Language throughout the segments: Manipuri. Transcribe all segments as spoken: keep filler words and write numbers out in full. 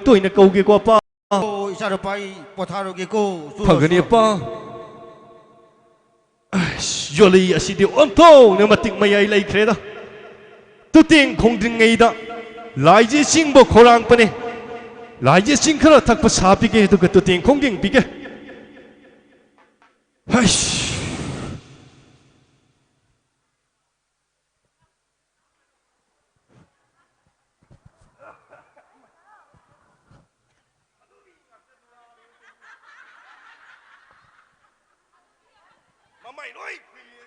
ꯇꯣꯏꯅ ꯀꯧꯒꯦꯀꯣ, ꯑꯄꯥ꯫ ꯑꯣ, ꯏꯆꯥꯅꯨꯄꯥ, ꯑꯩ ꯄꯣꯊꯥꯔꯨꯒꯦꯀꯣ꯫ ꯆꯨꯔꯣ, ꯐꯒꯅꯤ, ꯆꯨꯔꯣ꯫ ꯑꯄꯥ꯫ ꯑꯁ, ꯌꯣꯜꯂꯤ ꯑꯁꯤꯗꯤ ꯑꯣꯟꯊꯣꯛꯅ ꯃꯇꯤꯛ ꯃꯌꯥꯏ ꯂꯩꯈ꯭ꯔꯦꯗ꯫ ꯇꯨꯇꯦꯡ ꯈꯣꯡꯗ꯭ꯔꯤꯉꯩꯗ ꯂꯥꯏꯁꯦ ꯆꯤꯡꯕ ꯈꯧꯔꯥꯡꯕꯅꯦ꯫ ꯂꯥꯏꯁꯦ ꯆꯤꯡ ꯈꯔ ꯊꯛꯄ ꯁꯥꯕꯤꯒꯦ, ꯑꯗꯨꯒ ꯇꯨꯇꯦꯡ ꯈꯣꯡꯗꯤꯡꯕꯤꯒꯦ꯫ ꯍꯩꯁ꯫ ꯃꯃꯥꯏ ꯂꯣꯏ ꯐꯨꯏꯌꯦ꯫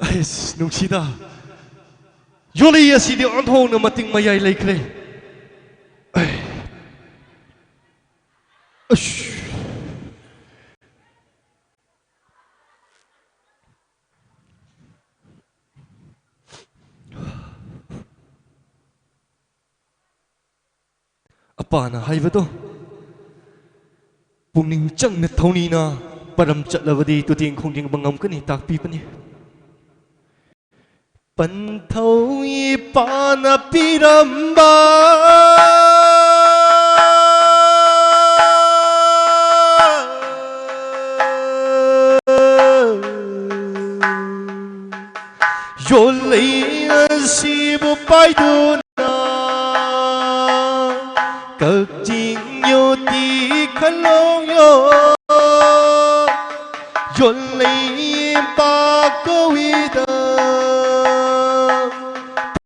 ꯑꯩꯁ, ꯅꯨꯡꯁꯤꯗ꯫ ꯌꯣꯜꯂꯤ ꯑꯁꯤꯗꯤ ꯑꯣꯟꯊꯣꯛꯅ ꯃꯇꯤꯛ ꯃꯌꯥꯏ ꯂꯩꯈ꯭ꯔꯦ꯫ ꯑꯩ꯫ ꯑꯁ꯫ ꯑꯄꯥꯅ ꯍꯥꯏꯕꯗꯣ ꯄꯨꯛꯅꯤꯡ ꯆꯪꯅ ꯊꯧꯅꯤꯅ ꯄꯔꯝ ꯆꯠꯂꯕꯗꯤ ꯇꯨꯇꯦꯡ ꯈꯣꯡꯗꯤꯡꯕ ꯉꯝꯒꯅꯤ ꯇꯥꯛꯄꯤꯕꯅꯤ꯫ ꯄꯟꯊꯧ ꯏꯄꯥꯅ ꯄꯤꯔꯝꯕ ꯌꯣꯜꯂꯩ ꯑꯁꯤꯕꯨ ꯄꯥꯏꯗꯨꯅ ꯀꯛꯆꯤꯡ ꯌꯣꯠꯇꯤ ꯈꯜꯂꯣꯡ ꯌꯣ ꯌꯣꯜꯂꯩ ꯄꯥꯛ ꯀꯧꯏꯗ꯫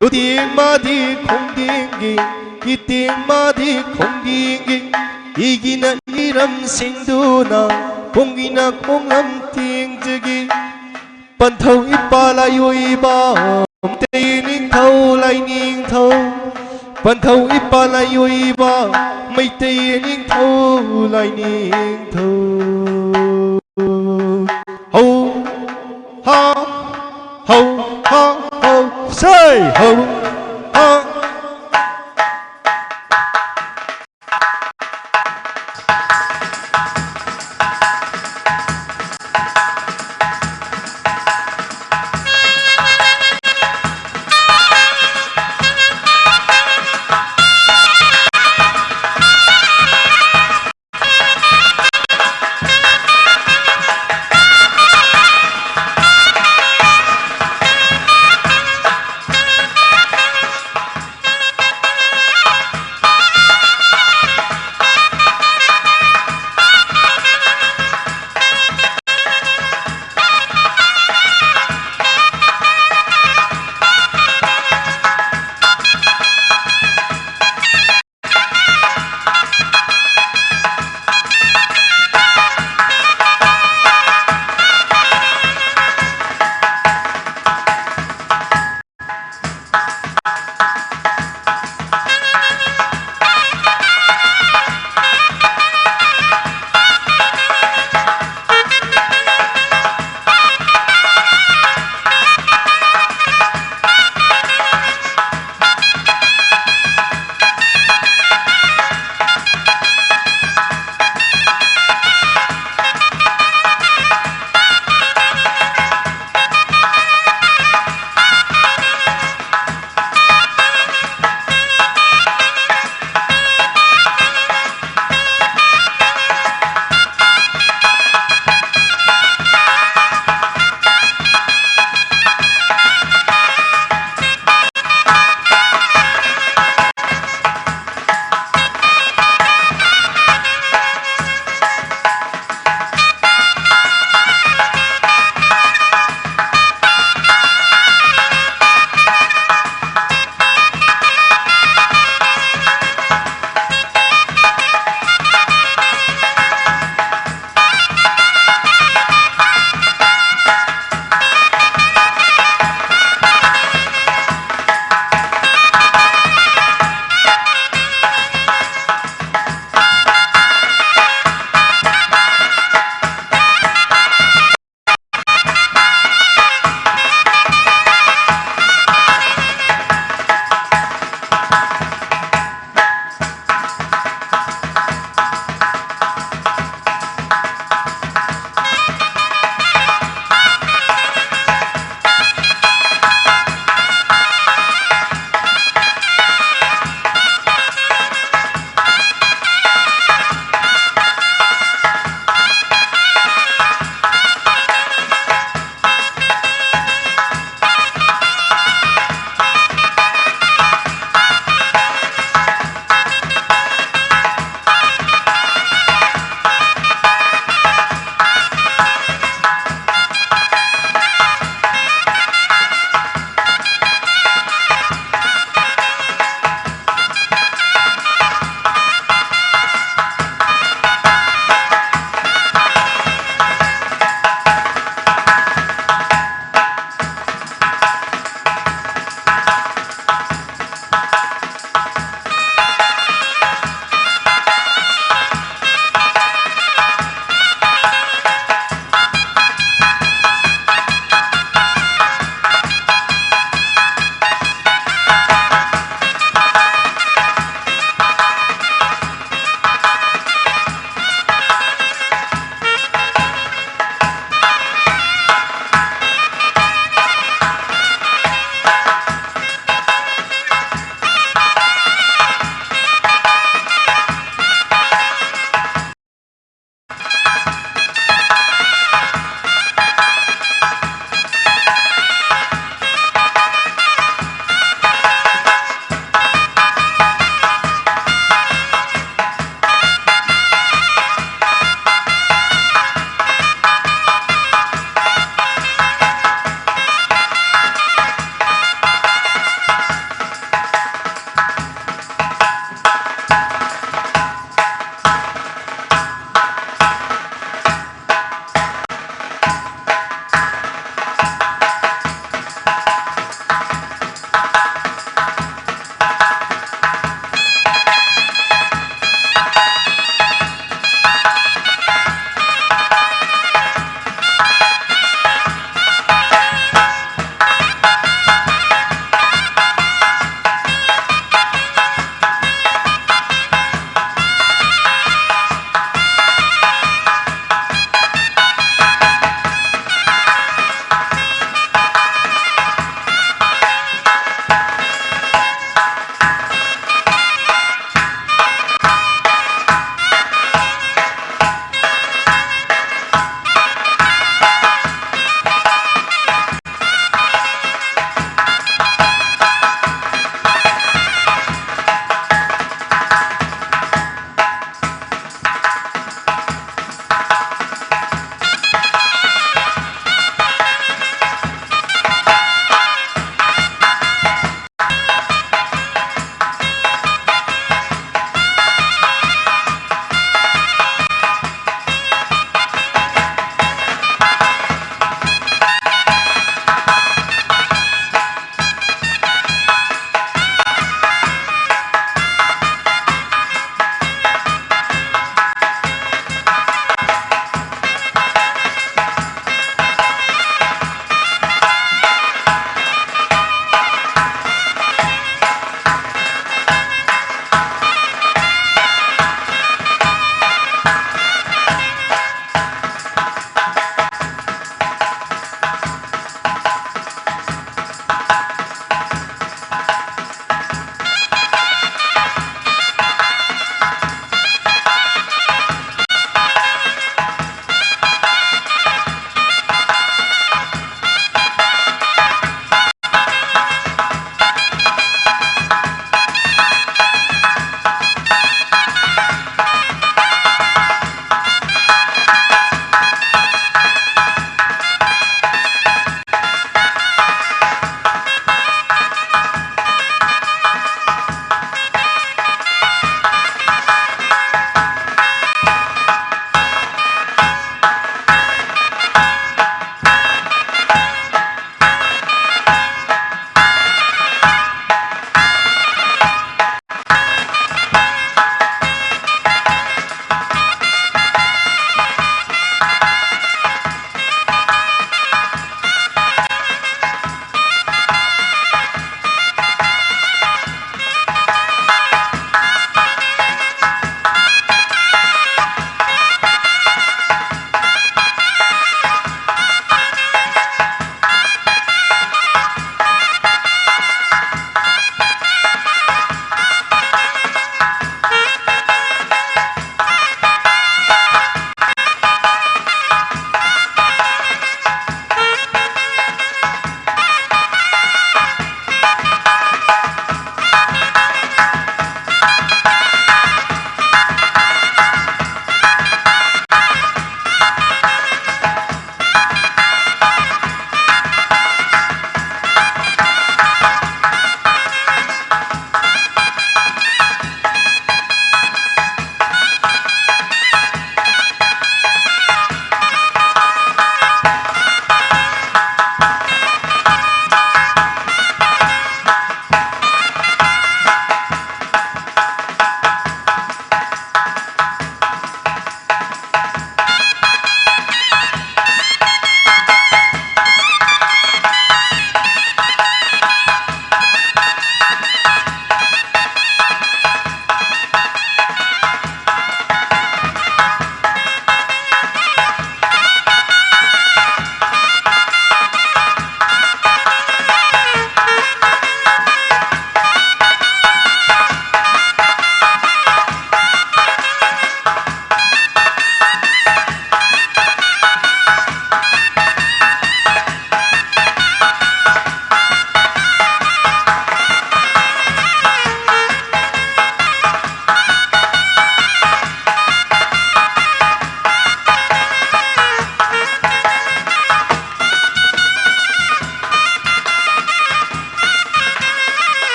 ꯇꯨꯇꯦꯡ ꯃꯥꯗꯤ ꯈꯣꯡꯗꯤꯡꯒꯤ, ꯏꯇꯦꯡ ꯃꯥꯗꯤ ꯈꯣꯡꯗꯤꯡꯒꯤ, ꯏꯒꯤꯅ ꯏꯔꯝ ꯁꯤꯡꯗꯨꯅ ꯈꯣꯡꯒꯤꯅ ꯈꯣꯡꯂꯝ ꯇꯦꯡꯖꯒꯤ꯫ ꯄꯟꯊꯧ ꯏꯄꯥ ꯂꯥꯏꯑꯣꯏꯕ ꯃꯩꯇꯩ ꯅꯤꯡꯊꯧ ꯂꯥꯏꯅꯤꯡꯊꯧ꯫ ꯄꯟꯊꯧ ꯏꯄꯥ ꯂꯥꯏꯑꯣꯏꯕ ꯃꯩꯇꯩ ꯅꯤꯡꯊꯧ ꯂꯥꯏꯅꯤꯡꯊꯧ꯫ ꯍꯧ ꯍꯥ ꯍꯧ ꯍꯥ ꯍꯧ ꯁꯩ ꯍꯧ ꯍꯥ꯫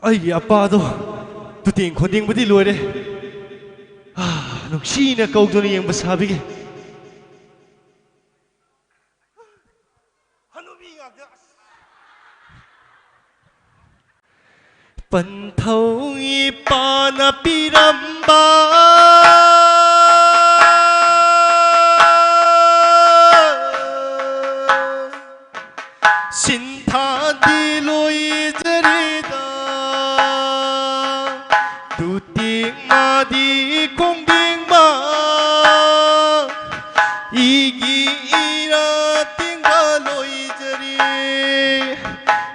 ꯑꯩꯒꯤ ꯑꯄꯥꯗꯣ ꯇꯨꯇꯦꯡ ꯈꯣꯟꯗꯦꯡꯕꯗꯤ ꯂꯣꯏꯔꯦ꯫ ꯑꯥ, ꯅꯨꯡꯁꯤꯅ ꯀꯧꯗꯨꯅ ꯌꯦꯡꯕ ꯁꯥꯕꯤꯒꯦ꯫ ꯍꯅꯨꯕꯤ ꯉꯥꯛꯇ꯫ ꯄꯟꯊꯧ ꯏꯄꯥꯅ ꯄꯤꯔꯝꯕ ꯁꯤꯟꯊꯥꯗꯤ ꯂꯣꯏꯖꯔꯦꯗ꯫ ꯇꯨꯇꯦꯡ ꯃꯥꯗꯤ ꯈꯣꯡꯗꯦꯡꯕ, ꯏꯒꯤ ꯏꯔꯥ ꯇꯦꯡꯕ ꯂꯣꯏꯖꯔꯦ꯫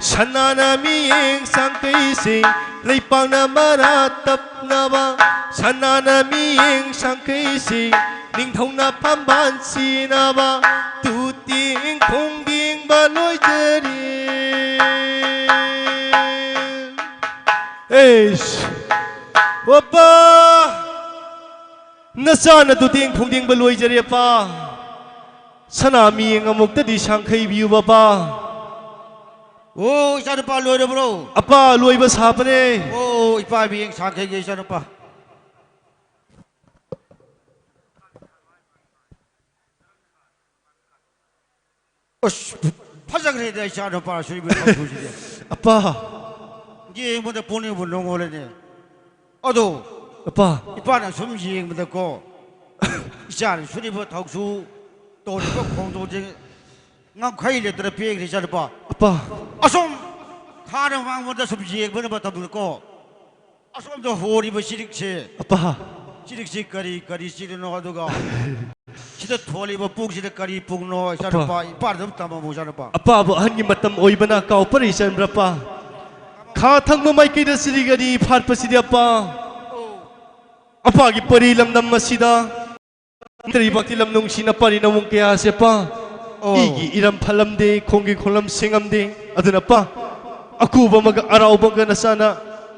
ꯁꯅꯥꯅ ꯃꯤꯠꯌꯦꯡ ꯁꯥꯡꯈꯩꯁꯤꯡ, ꯂꯩꯄꯥꯛꯅ ꯃꯔꯥ ꯇꯞꯅꯕ꯫ ꯁꯅꯥꯅ ꯃꯤꯠꯌꯦꯡ ꯁꯥꯡꯈꯩꯁꯤꯡ, ꯅꯤꯡꯊꯧꯅ ꯐꯝꯕꯥꯜ ꯁꯤꯅꯕ꯫ ꯇꯨꯇꯦꯡ ꯈꯣꯡꯗꯦꯡꯕ ꯂꯣꯏꯖꯔꯦ꯫ ꯑꯦꯁ! ꯋꯥꯄꯥ! ꯅꯆꯥꯅ ꯇꯨꯇꯦꯡ ꯈꯣꯡꯗꯦꯡꯕ ꯂꯣꯏꯖꯔꯦ, ꯑꯄꯥ꯫ ꯁꯅꯥ ꯃꯤꯠꯌꯦꯡ ꯑꯃꯨꯛꯇꯗꯤ ꯁꯥꯡꯈꯩꯕꯤꯌꯨ, ꯕꯕꯥ꯫ ꯑꯣ, ꯏꯆꯥꯅꯨꯄꯥ ꯂꯣꯏꯔꯕ꯭ꯔꯣ? ꯑꯄꯥ, ꯂꯣꯏꯕ ꯁꯥꯕꯅꯦ꯫ ꯑꯣ, ꯏꯄꯥ ꯃꯤꯠꯌꯦꯡ ꯁꯥꯡꯈꯩꯒꯦ, ꯏꯆꯥꯅꯨꯄꯥ꯫ ꯑꯁ, ꯐꯖꯈ꯭ꯔꯦꯗ, ꯏꯆꯥꯅꯨꯄꯥ ꯁꯨꯔꯤꯕ ꯊꯧꯁꯤꯗꯤ꯫ ꯑꯄꯥ꯫ ꯌꯦꯡꯕꯗ ꯄꯨꯛꯅꯤꯡꯕꯨ ꯅꯨꯡꯉꯣꯜꯂꯦꯅꯦ꯫ ꯑꯗꯣ, ꯑꯄꯥ꯫ ꯏꯄꯥꯅ ꯁꯨꯝ ꯌꯦꯡꯕꯗꯀꯣ, ꯏꯆꯥꯅ ꯁꯨꯔꯤꯕ ꯊꯧꯁꯨ, ꯇꯧꯔꯤꯕ ꯈꯣꯡꯗꯣꯡꯁꯦ ꯉꯝꯈꯩ ꯂꯩꯇꯅ ꯄꯦꯟꯈ꯭ꯔꯦ, ꯏꯆꯥꯅꯨꯄꯥ꯫ ꯑꯄꯥ꯫ ꯑꯁꯣꯝ ꯈꯥꯅ ꯋꯥꯡꯃꯗ ꯁꯨꯝ ꯌꯦꯡꯕ ꯃꯇꯝꯗꯀꯣ, ꯑꯁꯣꯝꯗ ꯍꯣꯔꯤꯕ ꯆꯤꯔꯤꯛꯁꯦ꯫ ꯑꯄꯥ꯫ ꯆꯤꯔꯤꯛꯁꯤ ꯀꯔꯤ, ꯀꯔꯤ ꯆꯤꯔꯤꯅꯣ, ꯑꯗꯨꯒ ꯁꯤꯗ ꯊꯣꯜꯂꯤꯕ ꯄꯨꯡꯁꯤꯗ ꯀꯔꯤ ꯄꯨꯡꯅꯣ, ꯏꯆꯥꯅꯨꯄꯥ, ꯑꯄꯥ꯫ ꯏꯄꯥꯗ ꯑꯗꯨꯝ ꯇꯝꯃꯝꯃꯨ, ꯏꯆꯥꯅꯨꯄꯥ꯫ ꯑꯄꯥꯕꯨ ꯑꯍꯟꯒꯤ ꯃꯇꯝ ꯑꯣꯏꯕꯅ ꯀꯥꯎꯄꯔ, ꯏꯆꯟꯕ꯭ꯔꯥ, ꯑꯄꯥ? ꯈꯥ ꯊꯪꯕ ꯃꯥꯏꯀꯩꯗ ꯆꯤꯔꯤꯛ ꯑꯅꯤ ꯐꯥꯠꯄꯁꯤꯗꯤ, ꯑꯄꯥ꯫ ꯑꯄꯥꯒꯤ ꯄꯔꯤ ꯂꯝꯗꯝ ꯑꯁꯤꯗ ꯂꯩꯕꯥꯛꯇꯤ ꯂꯝ ꯅꯨꯡꯁꯤꯅ ꯄꯥꯔꯤ ꯅꯋꯣꯡ ꯀꯌꯥꯁꯦ, ꯑꯄꯥ꯫ ꯑꯣ꯫ ꯏꯒꯤ ꯏꯔꯝ ꯐꯠꯂꯝꯗꯦ, ꯈꯣꯡꯒꯤ ꯈꯣꯡꯂꯝ ꯁꯦꯡꯉꯝꯗꯦ꯫ ꯑꯗꯨꯅ, ꯑꯄꯥ, ꯑꯀꯨꯕ ꯑꯃꯒ ꯑꯔꯥꯎꯕ ꯑꯃꯒ ꯅꯆꯥꯅ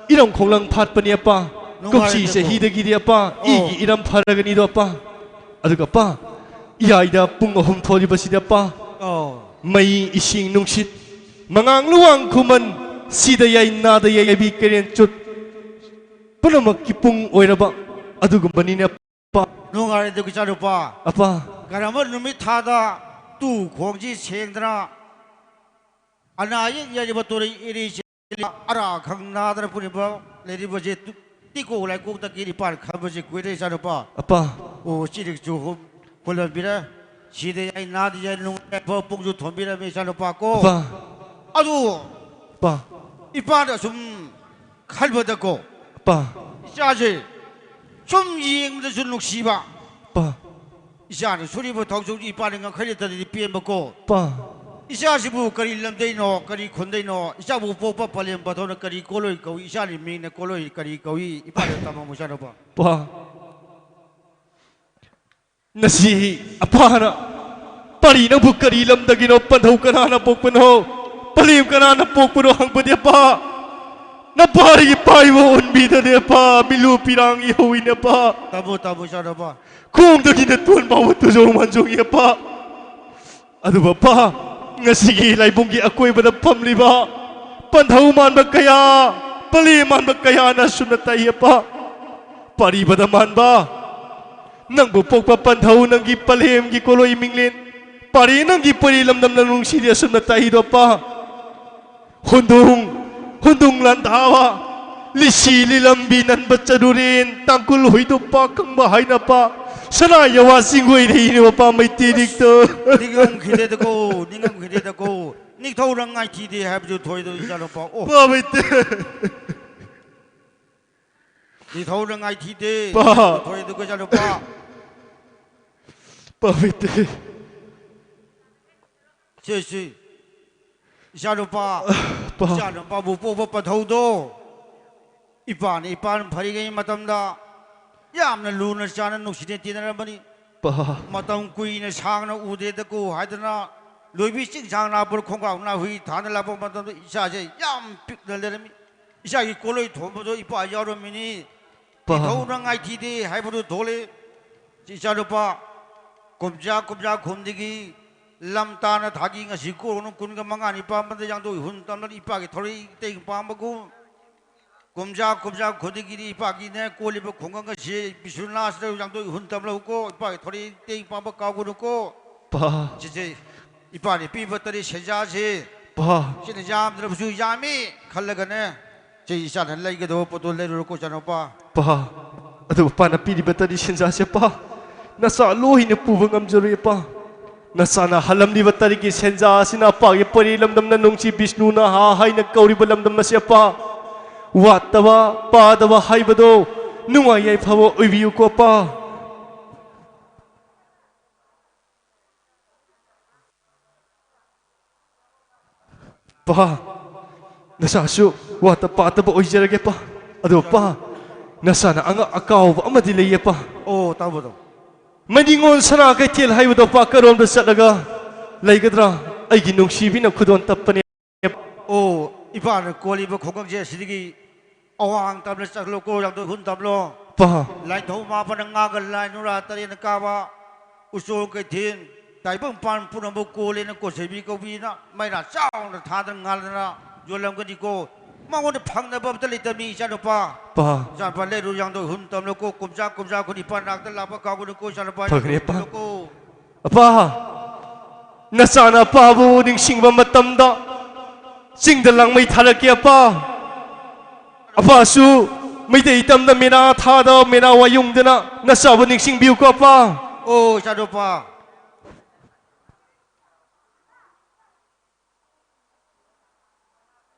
ꯏꯔꯝ ꯈꯣꯡꯂꯪ ꯐꯥꯠꯄꯅꯤ, ꯑꯄꯥ꯫ ꯅꯨꯡꯉꯥꯏꯔꯦ, ꯀꯨꯝꯁꯤ ꯆꯐꯨ꯫ ꯆꯍꯤꯗꯒꯤꯗꯤ, ꯑꯄꯥ, ꯑꯣ꯫ ꯏꯒꯤ ꯏꯔꯝ ꯐꯔꯒꯅꯤꯗꯣ, ꯑꯄꯥ꯫ ꯑꯗꯨꯒ, ꯑꯄꯥ, ꯏꯌꯥꯏꯗ ꯄꯨꯡ ꯑꯍꯨꯝ ꯊꯣꯛꯂꯤꯕꯁꯤꯗꯤ, ꯑꯄꯥ, ꯑꯣ꯫ ꯃꯩ, ꯏꯁꯤꯡ, ꯅꯨꯡꯁꯤꯠ, ꯃꯉꯥꯡ, ꯂꯨꯋꯥꯡ, ꯈꯨꯃꯟ, ꯁꯤꯗ ꯌꯥꯏ, ꯅꯥꯗ ꯌꯥꯏ, ꯌꯥꯏꯕꯤ ꯀꯩꯔꯦꯟ ꯆꯨꯠ꯫ ꯄꯨꯝꯅꯃꯛꯀꯤ ꯄꯨꯡ ꯑꯣꯏꯔꯕ ꯑꯗꯨꯒꯨꯝꯕꯅꯤꯅꯦ꯫ ꯑꯄꯥ꯫ ꯅꯨꯡꯉꯥꯏꯔꯦ ꯑꯗꯨꯒ ꯏꯆꯥꯅꯨꯄꯥ꯫ ꯑꯄꯥ꯫ ꯀꯔꯝꯕ ꯅꯨꯃꯤꯠ ꯊꯥꯗ ꯇꯨ ꯈꯣꯡꯁꯤ ꯁꯦꯡꯗꯅ ꯑꯅꯥ ꯑꯌꯦꯛ ꯌꯥꯏꯔꯤꯕ ꯇꯣꯔꯩ ꯏꯔꯤꯁꯤ ꯑꯔꯥ ꯈꯪ ꯅꯥꯗꯅ ꯄꯨꯔꯤꯕ ꯂꯩꯔꯤꯕꯁꯦ ꯇꯨ-, ꯇꯤꯀꯣ ꯂꯥꯏꯀꯣꯛꯇꯒꯤ ꯅꯤꯄꯥꯟ ꯈꯟꯕꯁꯦ ꯀꯨꯏꯔꯦ ꯏꯆꯥꯅꯨꯄꯥ꯫ ꯑꯄꯥ꯫ ꯑꯣ, ꯆꯤꯔꯤꯛꯁꯨ ꯍꯨꯝ-, ꯍꯨꯜꯂꯝꯕꯤꯔꯦ꯫ ꯁꯤꯗ ꯑꯩ ꯅꯥꯗ ꯌꯥꯏ ꯅꯨꯡꯉꯥꯏꯕ ꯄꯨꯡꯁꯨ ꯊꯣꯟꯕꯤꯔꯝꯃꯤ ꯏꯆꯥꯅꯨꯄꯥ ꯀꯣ꯫ ꯑꯄꯥ꯫ ꯑꯗꯨ ꯑꯄꯥ꯫ ꯏꯄꯥꯅ ꯁꯨꯝ ꯈꯟꯕꯗꯀꯣ꯫ ꯑꯄꯥ꯫ ꯏꯆꯥꯁꯦ ꯁꯨꯝ ꯌꯦꯡꯕꯗꯁꯨ ꯅꯨꯡꯁꯤꯕ꯫ ꯑꯄꯥ꯫ ꯏꯆꯥꯅ ꯁꯨꯔꯤꯕ ꯊꯧꯁꯨꯛꯁꯤ ꯏꯄꯥꯅ ꯉꯝꯈꯩ ꯂꯩꯇꯗꯤ ꯄꯦꯟꯕꯀꯣ꯫ ꯑꯄꯥ꯫ ꯏꯆꯥꯁꯤꯕꯨ ꯀꯔꯤ ꯂꯝꯗꯩꯅꯣ, ꯀꯔꯤ ꯈꯨꯟꯗꯩꯅꯣ, ꯏꯆꯥꯕꯨ ꯄꯣꯛꯄ ꯄꯂꯦꯝ ꯄꯟꯊꯧꯅ ꯀꯔꯤ ꯀꯣꯂꯣꯏ ꯀꯧꯏ, ꯏꯆꯥꯒꯤ ꯃꯤꯡꯅ ꯀꯣꯂꯣꯏ ꯀꯔꯤ ꯀꯧꯏ, ꯏꯄꯥꯗ ꯇꯝꯃꯝꯃꯨ ꯏꯆꯥꯅꯨꯄꯥ꯫ ꯑꯄꯥ꯫ ꯉꯁꯤ ꯑꯄꯥꯅ ꯄꯥꯔꯤ ꯅꯪꯕꯨ ꯀꯔꯤ ꯂꯝꯗꯒꯤꯅꯣ, ꯄꯟꯊꯧ ꯀꯅꯥꯅ ꯄꯣꯛꯄꯅꯣ, ꯄꯂꯦꯝ ꯀꯅꯥꯅ ꯄꯣꯛꯄꯅꯣ ꯍꯪꯕꯗꯤ ꯑꯄꯥ, ꯅꯄꯥꯔꯤꯒꯤ ꯄꯥꯏꯕ ꯑꯣꯟꯕꯤꯗꯅꯦ ꯑꯄꯥ, ꯃꯤꯂꯨ ꯄꯤꯔꯥꯡ ꯏꯍꯧꯏꯅꯦ ꯑꯄꯥ꯫ ꯇꯥꯃꯣ, ꯇꯥꯃꯣ, ꯏꯆꯥꯅꯨꯄꯥ꯫ ꯈꯣꯡꯗꯒꯤꯅ ꯇꯣꯟ ꯐꯥꯎꯕ ꯇꯨꯖꯧ ꯃꯥꯟꯖꯧꯉꯤ ꯑꯄꯥ꯫ ꯑꯗꯨꯕꯨ ꯑꯄꯥ, ꯉꯁꯤꯒꯤ ꯂꯥꯏꯕꯨꯡꯒꯤ ꯑꯀꯣꯏꯕꯗ ꯐꯝꯂꯤꯕ ꯄꯟꯊꯧ ꯃꯥꯟꯕ ꯀꯌꯥ, ꯄꯂꯦꯝ ꯃꯥꯟꯕ ꯀꯌꯥꯅ ꯑꯁꯨꯝꯅ ꯇꯥꯛꯏ ꯑꯄꯥ꯫ ꯄꯥꯔꯤꯕꯗ ꯃꯥꯟꯕ, ꯅꯪꯕꯨ ꯄꯣꯛꯄ ꯄꯟꯊꯧ, ꯅꯪꯒꯤ ꯄꯂꯦꯝꯒꯤ ꯀꯣꯂꯣꯏ ꯃꯤꯡꯂꯦꯟ, ꯄꯥꯔꯤ ꯅꯪꯒꯤ ꯄꯣꯏꯔꯤ ꯂꯝꯗꯝꯅ ꯅꯨꯡꯁꯤꯔꯤ ꯑꯁꯨꯝꯅ ꯇꯥꯛꯏꯗꯣ ꯑꯄꯥ꯫ ꯍꯨꯟꯗꯨꯡ, ꯍꯨꯟꯗꯨꯡ ꯂꯥꯟꯊꯥꯕ, ꯂꯤꯁꯤ ꯂꯤꯂꯝꯕꯤ ꯅꯟꯕ ꯆꯔꯨꯔꯦꯟ, ꯇꯥꯡꯀꯨꯜ ꯍꯨꯏꯗꯣꯛꯄ ꯀꯪꯕ ꯍꯥꯏꯅꯄ, ꯁꯅꯥ ꯌꯥꯋꯥ ꯆꯤꯡꯒꯣꯏ ꯂꯩꯔꯤꯕ ꯄꯥꯝꯕꯩ ꯇꯦꯔꯤꯛꯇ꯫ ꯅꯤꯡꯉꯝꯈꯤꯗꯦꯗꯀꯣ, ꯅꯤꯡꯉꯝꯈꯤꯗꯦꯗꯀꯣ꯫ ꯅꯤꯡꯊꯧꯅ ꯉꯥꯏꯊꯤꯗꯦ ꯍꯥꯏꯕꯗꯨ ꯊꯣꯏꯗꯣ ꯏꯆꯥꯅꯨꯄꯥ꯫ ꯑꯣ꯫ ꯄꯥꯝꯕꯩ ꯇꯦ-, ꯅꯤꯡꯊꯧꯅ ꯉꯥꯏꯊꯤꯗꯦ ꯄꯥ-, ꯍꯥꯏꯕꯗꯨ ꯊꯣꯏꯗꯣ ꯏꯆꯥꯅꯨꯄꯥ꯫ ꯄꯥꯝꯕꯩ ꯇꯦ-, ꯁꯤ, ꯁꯤ꯫ ꯏꯆꯥꯅꯨꯄꯥ, ꯄꯥ-, ꯏꯆꯥꯅꯨꯄꯥꯕꯨ ꯄꯣꯛꯄ ꯄꯟꯊꯧꯗꯣ ꯏꯄꯥꯅ, ꯏꯄꯥꯅ ꯐꯔꯤꯉꯩ ꯃꯇꯝꯗ ꯌꯥꯝꯅ ꯂꯨꯅ ꯆꯥꯟꯅ ꯅꯨꯡꯁꯤꯅ ꯇꯤꯟꯅꯔꯝꯕꯅꯤ꯫ ꯄꯥ-, ꯃꯇꯝ ꯀꯨꯏꯅ ꯁꯥꯡꯅ ꯎꯗꯦꯗꯀꯣ ꯍꯥꯏꯗꯅ ꯂꯣꯏꯕꯤ ꯆꯤꯡꯁꯥꯡ ꯂꯥꯛꯄ ꯈꯣꯡꯒ꯭ꯔꯥꯎ ꯅꯥꯍꯨꯏ ꯊꯥꯅ ꯂꯥꯛꯄ ꯃꯇꯝꯗ ꯏꯆꯥꯁꯦ ꯌꯥꯝ ꯄꯤꯛꯅ ꯂꯩꯔꯝꯃꯤ꯫ ꯏꯆꯥꯒꯤ ꯀꯣꯂꯣꯏ ꯊꯣꯟꯕꯗꯣ ꯏꯄꯥ ꯌꯥꯎꯔꯝꯃꯤꯅꯤ꯫ ꯄꯥ-, ꯅꯤꯡꯊꯧꯅ ꯉꯥꯏꯊꯤꯗꯦ ꯍꯥꯏꯕꯗꯨ ꯊꯣꯛꯂꯦ꯫ ꯏꯆꯥꯅꯨꯄꯥ ꯀꯨꯝꯖꯥ ꯀꯨꯝꯖꯥ ꯈꯨꯝꯗꯒꯤ ꯂꯝ ꯇꯥꯅ ꯊꯥꯒꯤ ꯉꯁꯤ ꯀꯣꯔꯣꯅ ꯀꯨꯟꯒ ꯃꯉꯥꯅꯤ ꯄꯥꯟꯕꯗ ꯌꯥꯡꯗꯣꯏ ꯍꯨꯟ ꯇꯝꯂ ꯏꯄꯥꯒꯤ ꯊꯧꯔꯤ ꯇꯦꯡ ꯄꯥꯝꯕꯒꯨꯝ, ꯀꯨꯝꯖꯥ ꯀꯨꯝꯖꯥ ꯈꯨꯗꯤꯡꯒꯤꯗꯤ ꯏꯄꯥꯒꯤꯅꯦ ꯀꯣꯜꯂꯤꯕ ꯈꯨꯡꯒꯪ ꯑꯁꯤ ꯕꯤꯁ꯭ꯋꯥꯅꯥꯊꯗ ꯌꯥꯡꯗꯣꯏ ꯍꯨꯟ ꯇꯝꯂꯧꯀꯣ, ꯏꯄꯥꯒꯤ ꯊꯧꯔꯤ ꯇꯦꯡ ꯄꯥꯝꯕ ꯀꯥꯎꯒꯅꯨꯀꯣ꯫ ꯄꯥ꯫ ꯁꯤꯁꯦ ꯏꯄꯥꯅ ꯄꯤꯕ ꯇꯔꯤ ꯁꯦꯟꯖꯥꯁꯤ꯫ ꯄꯥ꯫ ꯁꯤꯅ ꯌꯥꯝꯗ꯭ꯔꯕꯁꯨ ꯌꯥꯝꯃꯤ ꯈꯜꯂꯒꯅꯦ, ꯆꯦ ꯏꯆꯥꯅ ꯂꯩꯒꯗꯕ ꯄꯣꯠꯇꯣ ꯂꯩꯔꯨꯔꯣꯀꯣ, ꯏꯆꯥꯅꯨꯄꯥ꯫ ꯄꯥ, ꯑꯗꯨ ꯄꯥꯅ ꯄꯤꯔꯤꯕ ꯇꯔꯤ ꯁꯦꯟꯖꯥꯁꯦ, ꯄꯥ, ꯅꯆꯥ ꯂꯣꯏꯅ ꯄꯨꯕ ꯉꯝꯖꯔꯣꯏ, ꯄꯥ꯫ ꯅꯆꯥꯅ ꯍꯥꯜꯂꯝꯂꯤꯕ ꯇꯔꯤꯒꯤ ꯁꯦꯟꯖꯥ ꯑꯁꯤꯅ ꯄꯥꯒꯤ ꯄꯔꯤ ꯂꯝꯗꯝꯅ ꯅꯨꯡꯁꯤ ꯕꯤꯁ꯭ꯅꯨꯅ ꯍꯥ ꯍꯥꯏꯅ ꯀꯧꯔꯤꯕ ꯂꯝꯗꯝ ꯑꯁꯦ, ꯄꯥ, ꯋꯥꯠꯇꯕ ꯄꯥꯗꯕ ꯍꯥꯏꯕꯗꯣ ꯅꯨꯡꯉꯥꯏ ꯌꯥꯏꯐꯕ ꯑꯣꯏꯕꯤꯌꯨꯀꯣ, ꯄꯥ꯫ ꯄꯥ, ꯅꯆꯥꯁꯨ ꯋꯥꯠꯇ ꯄꯥꯠꯇꯕ ꯑꯣꯏꯖꯔꯒꯦ, ꯄꯥ꯫ ꯑꯗꯣ, ꯄꯥ, ꯅꯆꯥꯅ ꯑꯉꯛ ꯑꯀꯥꯎꯕ ꯑꯃꯗꯤ ꯂꯩꯌꯦ, ꯄꯥ꯫ ꯑꯣ, ꯇꯥꯕꯗꯣ꯫ ꯃꯅꯤꯡꯉꯣꯟ ꯁꯅꯥ ꯀꯩꯊꯦꯜ ꯍꯥꯏꯕꯗꯣ, ꯄꯥ, ꯀꯔꯣꯝꯗ ꯆꯠꯂꯒ ꯂꯩꯒꯗ꯭ꯔꯥ? ꯑꯩꯒꯤ ꯅꯨꯡꯁꯤꯕꯤꯅ ꯈꯨꯗꯣꯟ ꯇꯞꯄꯅꯦ꯫ ꯑꯣ, ꯏꯄꯥꯅ ꯀꯣꯜꯂꯤꯕ ꯈꯨꯡꯒꯪꯁꯦ ꯑꯁꯤꯗꯒꯤ ꯑꯋꯥꯡ ꯇꯝꯅ ꯆꯠꯂꯣꯀꯣ, ꯌꯥꯡꯗꯣꯏ ꯍꯨꯟ ꯇꯝꯂꯣ꯫ ꯄꯥ꯫ ꯂꯥꯏꯊꯧ ꯃꯥꯄꯟꯅ ꯉꯥꯒ ꯂꯥꯏ ꯅꯨꯔꯥ ꯇꯔꯦꯠꯅ ꯀꯥꯕ ꯎꯆꯣꯜ ꯀꯩꯊꯦꯜ, ꯇꯥꯏꯕꯪꯄꯥꯟ ꯄꯨꯝꯅꯃꯛ ꯀꯣꯜꯂꯦꯅ ꯀꯣꯠꯆꯩꯕꯤ ꯀꯧꯕꯤꯅ ꯃꯩꯔꯥ ꯆꯥꯎꯅ ꯊꯥꯗꯅ ꯉꯥꯜꯗꯅ ꯌꯣꯜꯂꯝꯒꯅꯤꯀꯣ꯫ ꯃꯉꯣꯟꯗ ꯐꯪꯅꯕ ꯑꯝꯇ ꯂꯩꯇꯕꯅꯤ, ꯏꯆꯥꯅꯨꯄꯥ꯫ ꯄꯥ꯫ ꯏꯆꯥꯅꯨꯄꯥ, ꯂꯩꯔꯨ ꯌꯥꯡꯗꯣꯏ ꯍꯨꯟ ꯇꯝꯂꯣꯀꯣ, ꯀꯨꯝꯖꯥ ꯀꯨꯝꯖꯥ ꯈꯨꯗꯤꯡ ꯏꯄꯥ ꯅꯥꯛꯇ ꯂꯥꯛꯄ ꯀꯥꯎꯒꯅꯨꯀꯣ, ꯏꯆꯥꯅꯨꯄꯥ, ꯐꯒꯅꯤ, ꯌꯥꯡꯗꯣꯏ ꯄꯥ꯫ ꯍꯨꯟ ꯇꯝꯂꯣꯀꯣ꯫ ꯑꯄꯥ, ꯅꯆꯥꯅ ꯑꯄꯥꯕꯨ ꯅꯤꯡꯁꯤꯡꯕ ꯃꯇꯝꯗ ꯆꯤꯡꯗ ꯂꯥꯡꯃꯩ ꯊꯥꯔꯛꯀꯦ, ꯑꯄꯥ꯫ ꯑꯄꯥꯁꯨ ꯃꯩꯇꯩ ꯇꯝꯗ ꯃꯦꯅꯥ ꯊꯥꯗ ꯃꯦꯅꯥ ꯋꯥꯌꯨꯡꯗꯅ ꯅꯆꯥꯕꯨ ꯅꯤꯡꯁꯤꯡꯕꯤꯌꯨꯀꯣ, ꯑꯄꯥ꯫ ꯑꯣ, ꯏꯆꯥꯅꯨꯄꯥ꯫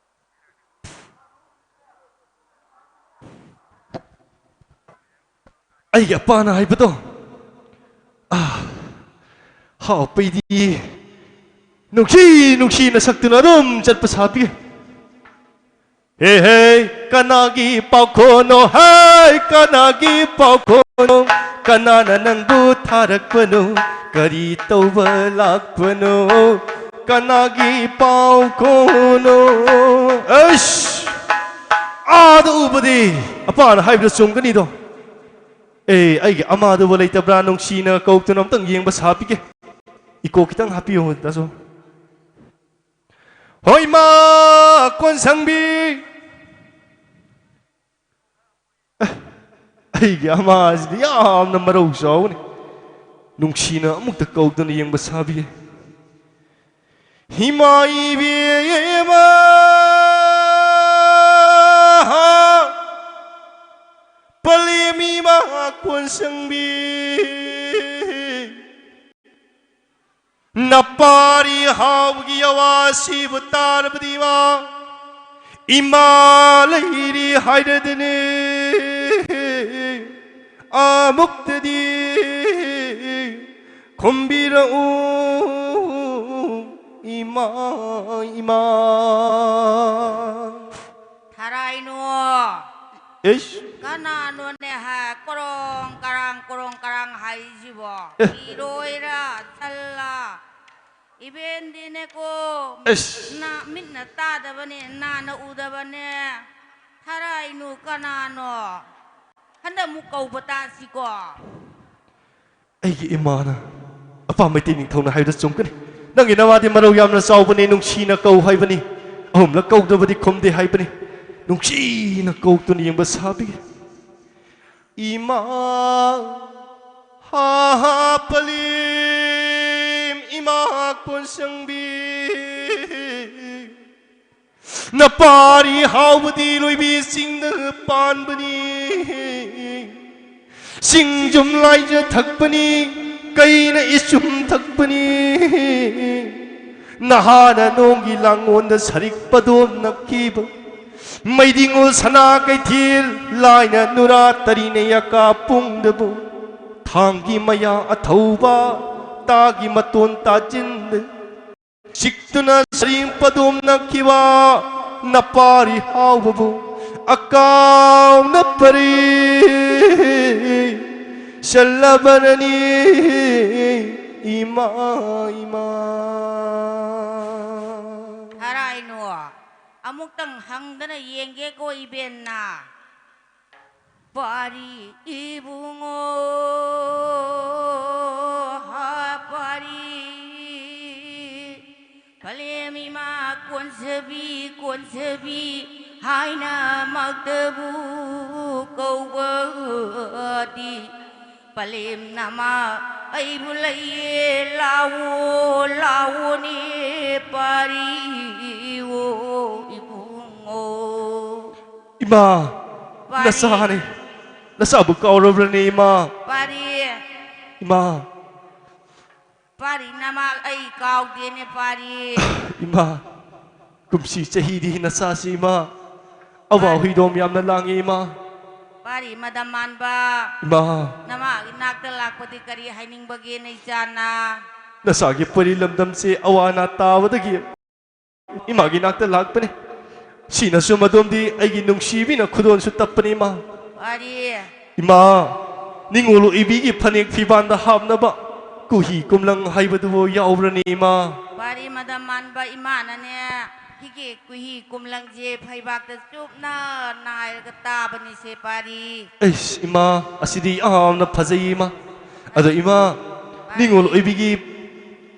ꯑꯩꯒꯤ ꯑꯄꯥꯅ ꯍꯥꯏꯕꯗꯣ, ꯑꯥ, ꯍꯥꯎꯄꯩꯗꯤ ꯅꯨꯡꯁꯤ ꯅꯨꯡꯁꯤꯅ ꯁꯛꯇꯨꯅ ꯑꯗꯨꯝ ꯆꯠꯄ ꯁꯥꯕꯤꯒꯦ꯫ ꯍꯦ ꯍꯦ, ꯀꯅꯥꯒꯤ ꯄꯥꯎꯈꯣꯟꯅꯣ? ꯍꯦ, ꯀꯅꯥꯒꯤ ꯄꯥꯎꯈꯣꯟꯅꯣ? ꯀꯅꯥꯅ ꯅꯪꯕꯨ ꯊꯥꯔꯛꯄꯅꯣ? ꯀꯔꯤ ꯇꯧꯕ ꯂꯥꯛꯄꯅꯣ? ꯀꯅꯥꯒꯤ ꯄꯥꯎꯈꯣꯟꯅꯣ? ꯑꯩꯁ! ꯑꯥꯗ ꯎꯕꯗꯤ ꯑꯄꯥꯅ ꯍꯥꯏꯕꯗꯣ ꯆꯨꯝꯒꯅꯤꯗꯣ꯫ ꯑꯦ, ꯑꯩꯒꯤ ꯑꯃꯥꯗꯨꯕꯨ ꯂꯩꯇꯕ꯭ꯔꯥ? ꯅꯨꯡꯁꯤꯅ ꯀꯧꯗꯨꯅ ꯑꯝꯇꯪ ꯌꯦꯡꯕ ꯁꯥꯕꯤꯒꯦ꯫ ꯏꯀꯣ ꯈꯤꯇꯪ ꯍꯥꯞꯄꯤꯌꯨ ꯗꯥꯁꯣ꯫ ꯍꯣꯏ ꯃꯥ ꯀꯣꯟꯁꯪꯕꯤ꯫ ꯑꯦ, ꯑꯩꯒꯤ ꯑꯃꯥꯁꯤꯗꯤ ꯌꯥꯝꯅ ꯃꯔꯧ ꯆꯥꯎꯕꯅꯤ꯫ ꯅꯨꯡꯁꯤꯅ ꯑꯃꯨꯛꯇ ꯀꯧꯗꯨꯅ ꯌꯦꯡꯕ ꯁꯥꯕꯤꯌꯦ꯫ ꯏꯃꯥ ꯏꯕꯦꯝꯃ ꯄꯂꯦꯝ ꯏꯃꯥ ꯀꯣꯟꯁꯪꯕꯤ꯫ ꯅꯄꯥꯔꯤ ꯍꯥꯎꯒꯤ ꯑꯋꯥꯁꯤꯕꯨ ꯇꯥꯔꯕꯗꯤ ꯏꯃꯥ, ꯏꯃꯥ ꯂꯩꯔꯤ ꯍꯥꯏꯔꯗꯅꯦ ꯑꯃꯨꯛꯇꯗꯤ ꯈꯨꯝꯕꯤꯔꯛꯎ ꯏꯃꯥ, ꯏꯃꯥ꯫ ꯊꯔꯥꯏꯅꯣ꯫ ꯏꯁ꯫ ꯀꯅꯥꯅꯣꯅꯦ ꯍꯥ, ꯀꯣꯔꯣꯡ ꯀꯔꯥꯡ, ꯀꯣꯔꯣꯡ ꯀꯔꯥꯡ ꯍꯥꯏꯁꯤꯕꯣ? ꯑꯦ꯫ ꯏꯔꯣꯏꯔ, ꯁꯜꯂ? ꯏꯕꯦꯟꯗꯤꯅꯦꯀꯣ, ꯑꯦꯁ꯫ ꯅꯥ-, ꯃꯤꯠꯅ ꯇꯥꯗꯕꯅꯦ, ꯅꯥꯅ ꯎꯗꯕꯅꯦ꯫ ꯊꯔꯥꯏꯅꯨ ꯀꯅꯥꯅꯣ? ꯍꯟꯗꯛ ꯑꯃꯨꯛ ꯀꯧꯕ ꯇꯥꯁꯤꯀꯣ꯫ ꯑꯩꯒꯤ ꯏꯃꯥꯅ ꯑꯄꯥꯝꯕ ꯃꯩꯇꯩ ꯅꯤꯡꯊꯧꯅ ꯍꯥꯏꯕꯗ ꯆꯨꯝꯒꯅꯤ꯫ ꯅꯪꯒꯤ ꯅꯋꯥꯗꯤ ꯃꯔꯧ ꯌꯥꯝꯅ ꯆꯥꯎꯕꯅꯤ, ꯅꯨꯡꯁꯤꯅ ꯀꯧ ꯍꯥꯏꯕꯅꯤ꯫ ꯑꯍꯨꯝꯂꯛ ꯀꯧꯗꯕꯗꯤ ꯈꯨꯝꯗꯦ ꯍꯥꯏꯕꯅꯤ꯫ ꯅꯨꯡꯁꯤꯅ ꯀꯧꯗꯨꯅ ꯌꯦꯡꯕ ꯁꯥꯕꯤ꯫ ꯏꯃꯥ, ꯍꯥ, ꯍꯥ, ꯄꯂꯦꯝ, ꯏꯃꯥ ꯀꯣꯟꯁꯪꯕꯤ꯫ ꯅꯄꯥꯔꯤ ꯍꯥꯎꯕꯗꯤ ꯂꯣꯏꯕꯤ ꯆꯤꯡꯗ ꯄꯥꯟꯕꯅꯤ꯫ ꯆꯤꯡꯖꯨꯝ ꯂꯥꯏꯖ ꯊꯛꯄꯅꯤ, ꯀꯩꯅ ꯏꯆꯨꯝ ꯊꯛꯄꯅꯤ꯫ ꯅꯍꯥꯅ ꯅꯣꯡꯒꯤ ꯂꯥꯡꯉꯣꯟꯗ ꯁꯔꯤꯛ ꯄꯗꯣꯝ ꯅꯛꯈꯤꯕ꯫ ꯃꯩꯗꯤꯉꯣ ꯁꯅꯥ ꯀꯩꯊꯦꯜ ꯂꯥꯏꯅ ꯅꯨꯔꯥ ꯇꯔꯤꯅ ꯌꯥꯀꯥ ꯄꯨꯡꯗꯕꯨ꯫ ꯊꯥꯡꯒꯤ ꯃꯌꯥ ꯑꯊꯧꯕ ꯇꯥꯒꯤ ꯃꯇꯣꯟ ꯇꯥꯆꯤꯟꯗ꯫ ꯆꯤꯛꯇꯨꯅ ꯁꯔꯤꯡ ꯄꯗꯣꯝꯅꯈꯤꯕ ꯅꯄꯥꯔꯤ ꯍꯥꯎꯕꯕꯨ ꯑꯀꯥꯎꯅ ꯄꯔꯤ ꯆꯜꯂꯕꯔꯅꯤ ꯏꯃꯥ, ꯏꯃꯥ꯫ ꯊꯔꯥꯏꯅꯣ, ꯑꯃꯨꯛꯇꯪ ꯍꯪꯗꯅ ꯌꯦꯡꯒꯦꯀꯣ ꯏꯕꯦꯟꯅ꯫ ꯄꯥꯔꯤ ꯏꯕꯨꯡꯉꯣ, ꯍꯥ ꯄꯥꯔꯤ ꯁꯥꯕꯤ ꯀꯣꯟꯁꯥꯕꯤ ꯍꯥꯏꯅꯃꯛꯇꯕꯨ ꯀꯧꯕꯗꯤ ꯄꯂꯦꯝꯅ ꯃꯥ ꯑꯩꯕꯨ ꯂꯩꯌꯦ ꯂꯥꯛꯑꯣ ꯂꯥꯛꯑꯣꯅꯦ ꯄꯥꯔꯤꯑꯣ ꯏꯕꯨꯡꯉꯣ꯫ ꯏꯃꯥ, ꯄꯥꯔꯤ꯫ ꯅꯆꯥꯅꯤ꯫ ꯅꯆꯥꯕꯨ ꯀꯥꯎꯔꯕ꯭ꯔꯅꯦ ꯏꯃꯥ? ꯄꯥꯔꯤ꯫ ꯏꯃꯥ꯫ ꯄꯥꯔꯤ, ꯅꯃꯥ ꯑꯩ ꯀꯥꯎꯗꯦꯅꯦ, ꯄꯥꯔꯤ꯫ ꯏꯃꯥ, ꯀꯨꯝꯁꯤ ꯆꯍꯤꯗꯤ ꯅꯆꯥꯁꯤ ꯏꯃꯥ, ꯑꯋꯥ ꯄꯥꯔꯤ꯫ ꯍꯨꯏꯗꯣꯝ ꯌꯥꯝꯅ ꯂꯥꯡꯉꯤ ꯏꯃꯥ꯫ ꯄꯥꯔꯤ, ꯃꯗꯝ ꯃꯥꯟꯕ꯫ ꯏꯃꯥ꯫ ꯅꯃꯥꯒꯤ ꯅꯥꯛꯇ ꯂꯥꯛꯄꯗꯤ ꯀꯔꯤ ꯍꯥꯏꯅꯤꯡꯕꯒꯦꯅꯦ, ꯏꯆꯥꯅ? ꯅꯆꯥꯒꯤ ꯄꯣꯏꯔꯤ ꯂꯝꯗꯝꯁꯦ ꯑꯋꯥ ꯑꯅꯥ ꯇꯥꯕꯗꯒꯤ ꯏꯃꯥꯒꯤ ꯅꯥꯛꯇ ꯂꯥꯛꯄꯅꯤ꯫ ꯁꯤꯅꯁꯨ ꯃꯗꯣꯝꯗꯤ ꯑꯩꯒꯤ ꯅꯨꯡꯁꯤꯕꯤꯅ ꯈꯨꯗꯣꯜꯁꯨ ꯇꯞꯄꯅꯤ ꯏꯃꯥ꯫ ꯄꯥꯔꯤ꯫ ꯏꯃꯥ, ꯅꯤꯡꯉꯣꯜ ꯑꯣꯏꯕꯤꯒꯤ ꯐꯅꯦꯛ ꯐꯤꯕꯥꯟꯗ ꯍꯥꯞꯅꯕ ꯀꯨꯍꯤ ꯀꯨꯝꯂꯪ ꯍꯥꯏꯕꯗꯨꯕꯨ ꯌꯥꯎꯕ꯭ꯔꯅꯤ ꯏꯃꯥ? ꯄꯥꯔꯤ, ꯃꯗꯝ ꯃꯥꯟꯕ ꯏꯃꯥꯅꯅꯦ, ꯁꯤꯒꯤ ꯀꯨꯍꯤ ꯀꯨꯝꯂꯪꯁꯦ ꯐꯩꯕꯥꯛꯇ ꯆꯨꯞꯅ ꯅꯥꯏꯔꯒ ꯇꯥꯕꯅꯤꯁꯦ ꯄꯥꯔꯤ꯫ ꯑꯩꯁ ꯏꯃꯥ, ꯑꯁꯤꯗꯤ ꯌꯥꯝꯅ ꯐꯖꯩ ꯏꯃꯥ꯫ ꯑꯗꯣ ꯏꯃꯥ, ꯄꯥꯔꯤ꯫ ꯅꯤꯡꯉꯣꯜ ꯑꯣꯏꯕꯤꯒꯤ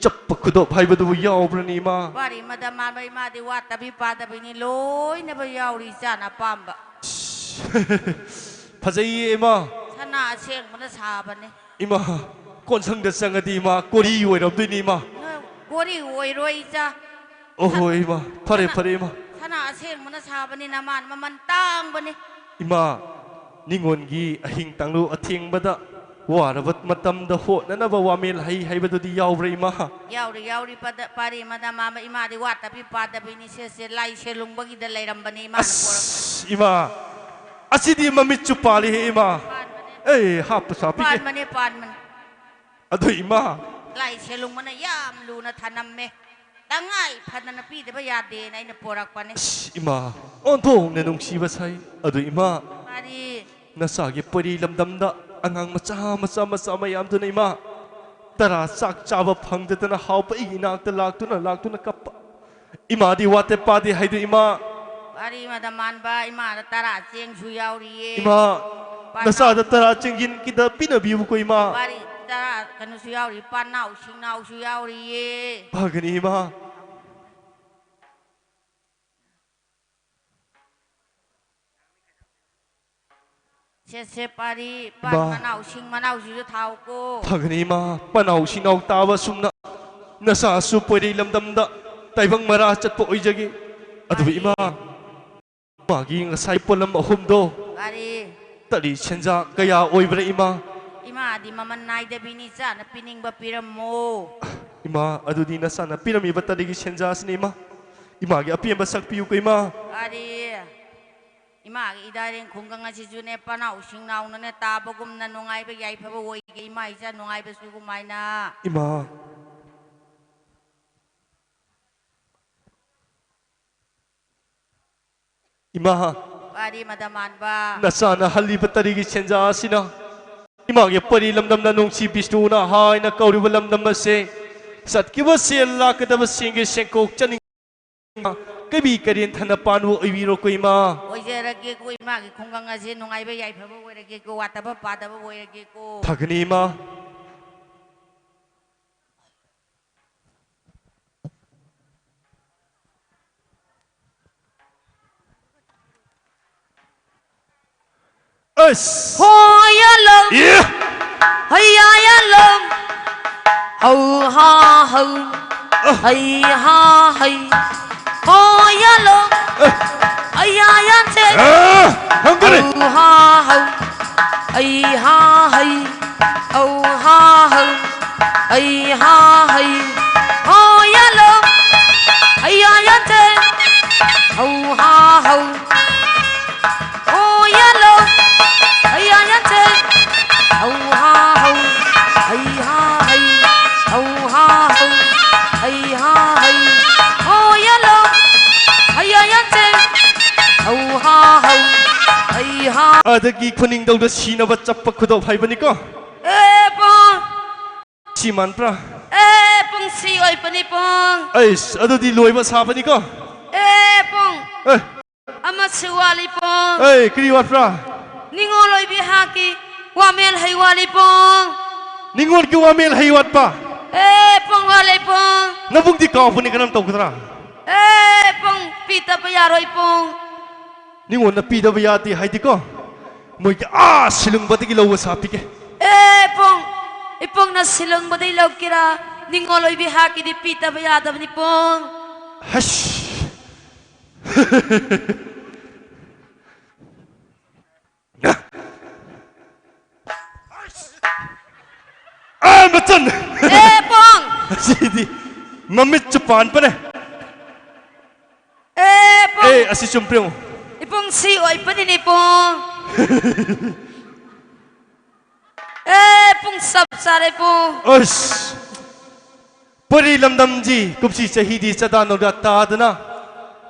ꯆꯞꯄ ꯈꯨꯗꯣꯞ ꯍꯥꯏꯕꯗꯨꯕꯨ ꯌꯥꯎꯕ꯭ꯔꯅꯤ ꯏꯃꯥ? ꯄꯥꯔꯤ, ꯃꯗꯝ ꯃꯥꯟꯕ ꯏꯃꯥꯗꯤ ꯋꯥꯠꯇꯕꯤ ꯄꯥꯗꯕꯤꯅꯤ, ꯂꯣꯏꯅꯕ ꯌꯥꯎꯔꯤ ꯏꯆꯥꯅ ꯑꯄꯥꯝꯕ꯫ ꯐꯖꯩꯌꯦ ꯏꯃꯥ꯫ ꯁꯅꯥ ꯑꯁꯦꯡꯕꯅ ꯁꯥꯕꯅꯦ꯫ ꯏꯃꯥ, ꯀꯣꯟꯁꯪꯗ ꯆꯪꯉꯗꯤ ꯏꯃꯥ, ꯀꯣꯔꯤ ꯑꯣꯏꯔꯝꯗꯣꯏꯅꯤ ꯏꯃꯥ꯫ ꯀꯣꯔꯤ ꯑꯣꯏꯔꯣꯏ ꯏꯆꯥ꯫ ꯑꯣꯍꯣ ꯏꯃꯥ, ꯐꯔꯦ ꯁꯅꯥ, ꯐꯔꯦ ꯏꯃꯥ꯫ ꯁꯅꯥ ꯑꯁꯦꯡꯕꯅ ꯁꯥꯕꯅꯤꯅ ꯃꯥꯟ ꯃꯃꯜ ꯇꯥꯡꯕꯅꯤ꯫ ꯏꯃꯥ, ꯅꯤꯉꯣꯜꯒꯤ ꯑꯍꯤꯡ ꯇꯥꯡꯂꯨ ꯑꯊꯦꯡꯕꯗ ꯋꯥꯔꯕ ꯃꯇꯝꯗ ꯍꯣꯠꯅꯅꯕ ꯋꯥꯃꯦꯜ ꯍꯩ ꯍꯥꯏꯕꯗꯨꯗꯤ ꯌꯥꯎꯕ꯭ꯔꯥ ꯏꯃꯥ? ꯌꯥꯎꯔꯤ, ꯌꯥꯎꯔꯤ, ꯄꯥꯔꯤ ꯃꯗꯝ ꯃꯥꯟꯕ ꯏꯃꯥꯗꯤ ꯋꯥꯠꯇꯕꯤ ꯄꯥꯗꯕꯤꯅꯤ ꯁꯦ, ꯁꯦ, ꯂꯥꯏ ꯁꯦ ꯂꯨꯡꯕꯒꯤꯗ ꯂꯩꯔꯝꯕꯅꯤ ꯏꯃꯥꯅ ꯄꯣꯔꯛꯄꯅꯤ꯫ ꯑꯁ ꯏꯃꯥ, ꯑꯁꯤꯗꯤ ꯃꯃꯤꯠꯁꯨ ꯄꯥꯜꯂꯤꯍꯦ ꯏꯃꯥ꯫ ꯄꯥꯟꯕꯅꯦ꯫ ꯑꯦ, ꯍꯥꯞꯄꯁꯨ ꯍꯥꯞꯄꯤꯒꯦ꯫ ꯄꯥꯟꯕꯅꯦ, ꯄꯥꯟꯕꯅꯦ꯫ ꯑꯗꯨ ꯏꯃꯥ꯫ ꯂꯥꯏ ꯁꯦ ꯂꯨꯡꯕꯅ ꯌꯥꯝ ꯂꯨꯅ ꯊꯅꯝꯃꯦ꯫ ꯇꯉꯥꯏ ꯐꯗꯅ ꯄꯤꯗꯕ ꯌꯥꯗꯦꯅ ꯑꯩꯅ ꯄꯣꯔꯛꯄꯅꯦ꯫ ꯑꯁ, ꯏꯃꯥ, ꯑꯣꯟꯊꯣꯛꯅ ꯅꯨꯡꯁꯤꯕ ꯁꯥꯏ꯫ ꯑꯗꯨ ꯏꯃꯥ, ꯄꯥꯔꯤ꯫ ꯅꯆꯥꯒꯤ ꯄꯣꯏꯔꯤ ꯂꯝꯗꯝꯗ ꯑꯉꯥꯡ ꯃꯆꯥ, ꯃꯆꯥ, ꯃꯆꯥ ꯃꯌꯥꯝꯗꯨꯅ ꯏꯃꯥ, ꯇꯔꯥ ꯆꯥꯛ ꯆꯥꯕ ꯐꯪꯗꯗꯅ ꯍꯥꯎꯕ ꯑꯩꯒꯤ ꯏꯅꯥꯛꯇ ꯂꯥꯛꯇꯨꯅ, ꯂꯥꯛꯇꯨꯅ ꯀꯞꯄ꯫ ꯏꯃꯥꯗꯤ ꯋꯥꯠꯇꯦ ꯄꯥꯗꯦ ꯍꯥꯏꯗꯨ ꯏꯃꯥ꯫ ꯄꯥꯔꯤ ꯃꯗꯝ ꯃꯥꯟꯕ ꯏꯃꯥꯗ ꯇꯔꯥ ꯆꯦꯡꯁꯨ ꯌꯥꯎꯔꯤꯌꯦ꯫ ꯏꯃꯥ, ꯄꯥꯅꯥꯎ-, ꯅꯆꯥꯗ ꯇꯔꯥ ꯆꯦꯡꯒꯤꯟ ꯈꯤꯇ ꯄꯤꯅꯕꯤꯌꯨꯀꯣ ꯏꯃꯥ꯫ ꯄꯥꯔꯤ ꯇꯔꯥ ꯀꯩꯅꯣꯁꯨ ꯌꯥꯎꯔꯤ, ꯄꯥꯅꯥꯎ ꯁꯤꯡꯅꯥꯎꯁꯨ ꯌꯥꯎꯔꯤꯌꯦ꯫ ꯐꯒꯅꯤ ꯏꯃꯥ꯫ ꯁꯦ, ꯁꯦ, ꯄꯥꯔꯤ, ꯄꯥꯟ ꯏꯃꯥ꯫ ꯃꯅꯥꯎ, ꯁꯤꯡ ꯃꯅꯥꯎꯁꯤꯁꯨ ꯊꯥꯎꯀꯣ꯫ ꯐꯒꯅꯤ, ꯏꯃꯥ꯫ ꯄꯅꯥꯎ ꯁꯤꯡꯅꯥꯎ ꯇꯥꯕ ꯑꯁꯨꯝꯅ ꯅꯆꯥꯁꯨ ꯄꯣꯏꯔꯩ ꯂꯝꯗꯝꯗ ꯇꯥꯏꯕꯪ ꯃꯔꯥ ꯆꯠꯄ ꯑꯣꯏꯖꯒꯦ꯫ ꯑꯗꯨꯕꯨ, ꯏꯃꯥ, ꯏꯃꯥꯒꯤ ꯉꯁꯥꯏ ꯄꯣꯠꯂꯝ ꯑꯍꯨꯝꯗꯣ ꯄꯥꯔꯤ꯫ ꯇꯔꯤ ꯁꯦꯟꯖꯥ ꯀꯌꯥ ꯑꯣꯏꯕ꯭ꯔꯥ, ꯏꯃꯥ? ꯏꯃꯥꯗꯤ ꯃꯃꯜ ꯅꯥꯏꯗꯕꯤꯅꯤ, ꯆꯥꯅ ꯄꯤꯅꯤꯡꯕ ꯄꯤꯔꯝꯃꯣ꯫ ꯏꯃꯥ, ꯑꯗꯨꯗꯤ ꯅꯆꯥꯅ ꯄꯤꯔꯝꯃꯤꯕ ꯇꯔꯤꯒꯤ ꯁꯦꯟꯖꯥꯁꯤꯅꯤ, ꯏꯃꯥ꯫ ꯏꯃꯥꯒꯤ ꯑꯄꯦꯟꯕ ꯁꯛꯄꯤꯌꯨꯀꯣ, ꯏꯃꯥ꯫ ꯄꯥꯔꯤ꯫ ꯏꯃꯥꯒꯤ ꯏꯗꯥꯔꯦꯡ ꯈꯨꯡꯒꯪ ꯑꯁꯤꯁꯨꯅꯦ, ꯄꯅꯥꯎ ꯁꯤꯡꯅꯥꯎꯅꯅꯦ ꯇꯥꯕꯒꯨꯝꯅ ꯅꯨꯡꯉꯥꯏꯕ ꯌꯥꯏꯐꯕ ꯑꯣꯏꯒꯦ, ꯏꯃꯥ ꯏꯆꯥ ꯅꯨꯡꯉꯥꯏꯕꯁꯨ ꯀꯃꯥꯏꯅ꯫ ꯏꯃꯥ꯫ ꯏꯃꯥ꯫ ꯄꯥꯔꯤ ꯃꯗꯃꯥꯟꯕ꯫ ꯅꯆꯥꯅ ꯍꯜꯂꯤꯕ ꯇꯔꯤꯒꯤ ꯁꯦꯟꯖꯥ ꯑꯁꯤꯅ ꯏꯃꯥꯒꯤ ꯄꯔꯤ ꯂꯝꯗꯝꯅ ꯅꯨꯡꯁꯤ ꯕꯤꯁꯅꯨꯅ ꯍꯥꯏꯅ ꯀꯧꯔꯤꯕ ꯂꯝꯗꯝ ꯑꯁꯦ ꯆꯠꯈꯤꯕ ꯁꯦꯜ ꯂꯥꯛꯀꯗꯕ ꯁꯦꯟꯒꯤ ꯁꯦꯡꯀꯣꯛ ꯆꯅꯤꯡ ꯀꯩꯕꯤ ꯀꯔꯦꯟ ꯊꯅ ꯄꯥꯟꯕ ꯑꯣꯏꯕꯤꯔꯣꯀꯣ, ꯏꯃꯥ꯫ ꯑꯣꯏꯖꯔꯒꯦꯀꯣ, ꯏꯃꯥꯒꯤ ꯈꯨꯡꯒꯪ ꯑꯁꯦ ꯅꯨꯡꯉꯥꯏꯕ ꯌꯥꯏꯐꯕ ꯑꯣꯏꯔꯒꯦꯀꯣ, ꯋꯥꯠꯇꯕ ꯄꯥꯗꯕ ꯑꯣꯏꯔꯒꯦꯀꯣ꯫ ꯐꯒꯅꯤ, ꯏꯃꯥ꯫ ꯑꯁ! ꯍꯣꯌꯥꯂꯝ! ꯏ! ꯍꯩꯌꯥꯌꯥꯂꯝ! ꯍꯧ ꯍꯥ ꯍꯧ! ꯑ! ꯍꯩ ꯍꯥ ꯍꯩ! ꯍꯣꯌꯥꯂꯝ! ꯑ! ꯍꯩꯌꯥꯌꯥꯟꯁꯦ! ꯑ! ꯍꯪꯒꯔꯦ! ꯍꯧ ꯍꯥ ꯍꯧ! ꯍꯩ ꯍꯥ ꯍꯩ! ꯍꯧ ꯍꯥ ꯍꯧ! ꯍꯩ ꯍꯥ ꯍꯩ! ꯍꯣꯌꯥꯂꯝ! ꯍꯩꯌꯥꯌꯥꯟꯁꯦ! ꯍꯧ ꯍꯥ ꯍꯧ! ꯍꯣꯌꯥꯂꯝ! ꯍꯩꯌꯥꯌꯥꯟꯁꯦ! ꯍꯧ ꯍꯥ ꯍꯧ! ꯍꯩ ꯍꯥ ꯍꯩ! ꯍꯧ ꯍꯥ ꯍꯧ! ꯍꯩ ꯍꯥ ꯍꯩ! ꯍꯣꯌꯥꯂꯝ! ꯍꯩꯌꯥꯌꯥꯟꯁꯦ! ꯍꯧ ꯍꯥ ꯍꯧ! ꯍꯩ ꯍꯥ! ꯑꯗꯒꯤ ꯈꯨꯅꯤꯡꯗꯧꯗ ꯁꯤꯅꯕ ꯆꯞꯄ ꯈꯨꯗꯣꯞ ꯍꯥꯏꯕꯅꯤꯀꯣ꯫ ꯑꯦ, ꯄꯨꯡ! ꯁꯤ ꯃꯥꯟꯕ꯭ꯔꯥ? ꯑꯦ, ꯄꯨꯡ ꯁꯤ ꯑꯣꯏꯕꯅꯤ, ꯄꯨꯡ! ꯑꯩꯁ, ꯑꯗꯨꯗꯤ ꯂꯣꯏꯕ ꯁꯥꯕꯅꯤꯀꯣ꯫ ꯑꯦ, ꯄꯨꯡ! ꯑꯦ! ꯑꯃꯁꯨ ꯋꯥꯠꯂꯤ, ꯄꯨꯡ! ꯑꯦ, ꯀꯔꯤ ꯋꯥꯠꯄ꯭ꯔꯥ? ꯅꯤꯉꯣꯜ ꯑꯣꯏꯕꯤ ꯍꯥꯛꯀꯤ ꯋꯥꯃꯦꯜ ꯍꯩ ꯋꯥꯠꯂꯤ, ꯄꯨꯡ! ꯅꯤꯉꯣꯜꯒꯤ ꯋꯥꯃꯦꯜ ꯍꯩ ꯋꯥꯠꯄ? ꯑꯦ, ꯄꯨꯡ ꯋꯥꯠꯂꯤ, ꯄꯨꯡ! ꯅꯕꯨꯡꯗꯤ ꯀꯥꯎꯕꯅꯤ, ꯀꯔꯝ ꯇꯧꯒꯗ꯭ꯔꯥ? ꯑꯦ, ꯄꯨꯡ! ꯄꯤꯗꯕ ꯌꯥꯔꯣꯏ, ꯄꯨꯡ! ꯅꯤꯉꯣꯜꯅ ꯄꯤꯗꯕ ꯌꯥꯗꯦ ꯍꯥꯏꯗꯤꯀꯣ, ꯃꯣꯏꯒꯤ ꯑꯥ ꯁꯤꯂꯨꯡꯕꯗꯒꯤ ꯂꯧꯕ ꯁꯥꯄꯤꯒꯦ꯫ ꯑꯦ ꯄꯨꯡ, ꯏꯄꯨꯡꯅ ꯁꯤꯂꯨꯡꯕꯗꯒꯤ ꯂꯧꯒꯦꯔꯥ? ꯅꯤꯡꯉꯣꯜ ꯑꯣꯏꯕꯤ ꯍꯥꯛꯀꯤꯗꯤ ꯄꯤꯗꯕ ꯌꯥꯗꯕꯅꯤ ꯄꯨꯡ꯫ ꯍꯁ꯫ ꯑꯥ ꯃꯆꯟ꯫ ꯑꯦ ꯄꯨꯡ꯫ ꯑꯁꯤꯗꯤ ꯃꯃꯤꯠꯁꯨ ꯄꯥꯟꯕꯅꯦ꯫ ꯑꯦ ꯄꯨꯡ꯫ ꯑꯦ ꯑꯁꯤ ꯆꯨꯝꯄ꯭ꯔꯦ ꯌꯦꯡꯉꯨ꯫ ꯏꯄꯨꯡ ꯁꯤ ꯑꯣꯏꯕꯅꯤꯅꯦ ꯄꯨꯡ꯫ ꯑꯦ ꯄꯨꯡ ꯆꯞ ꯆꯥꯔꯦ ꯄꯨꯡ꯫ ꯑꯁ꯫ ꯄꯔꯤ ꯂꯝꯗꯝꯁꯤ ꯀꯨꯝꯁꯤ ꯆꯍꯤꯗꯤ ꯆꯥꯗꯥ ꯅꯧꯗꯥ ꯇꯥꯗꯅ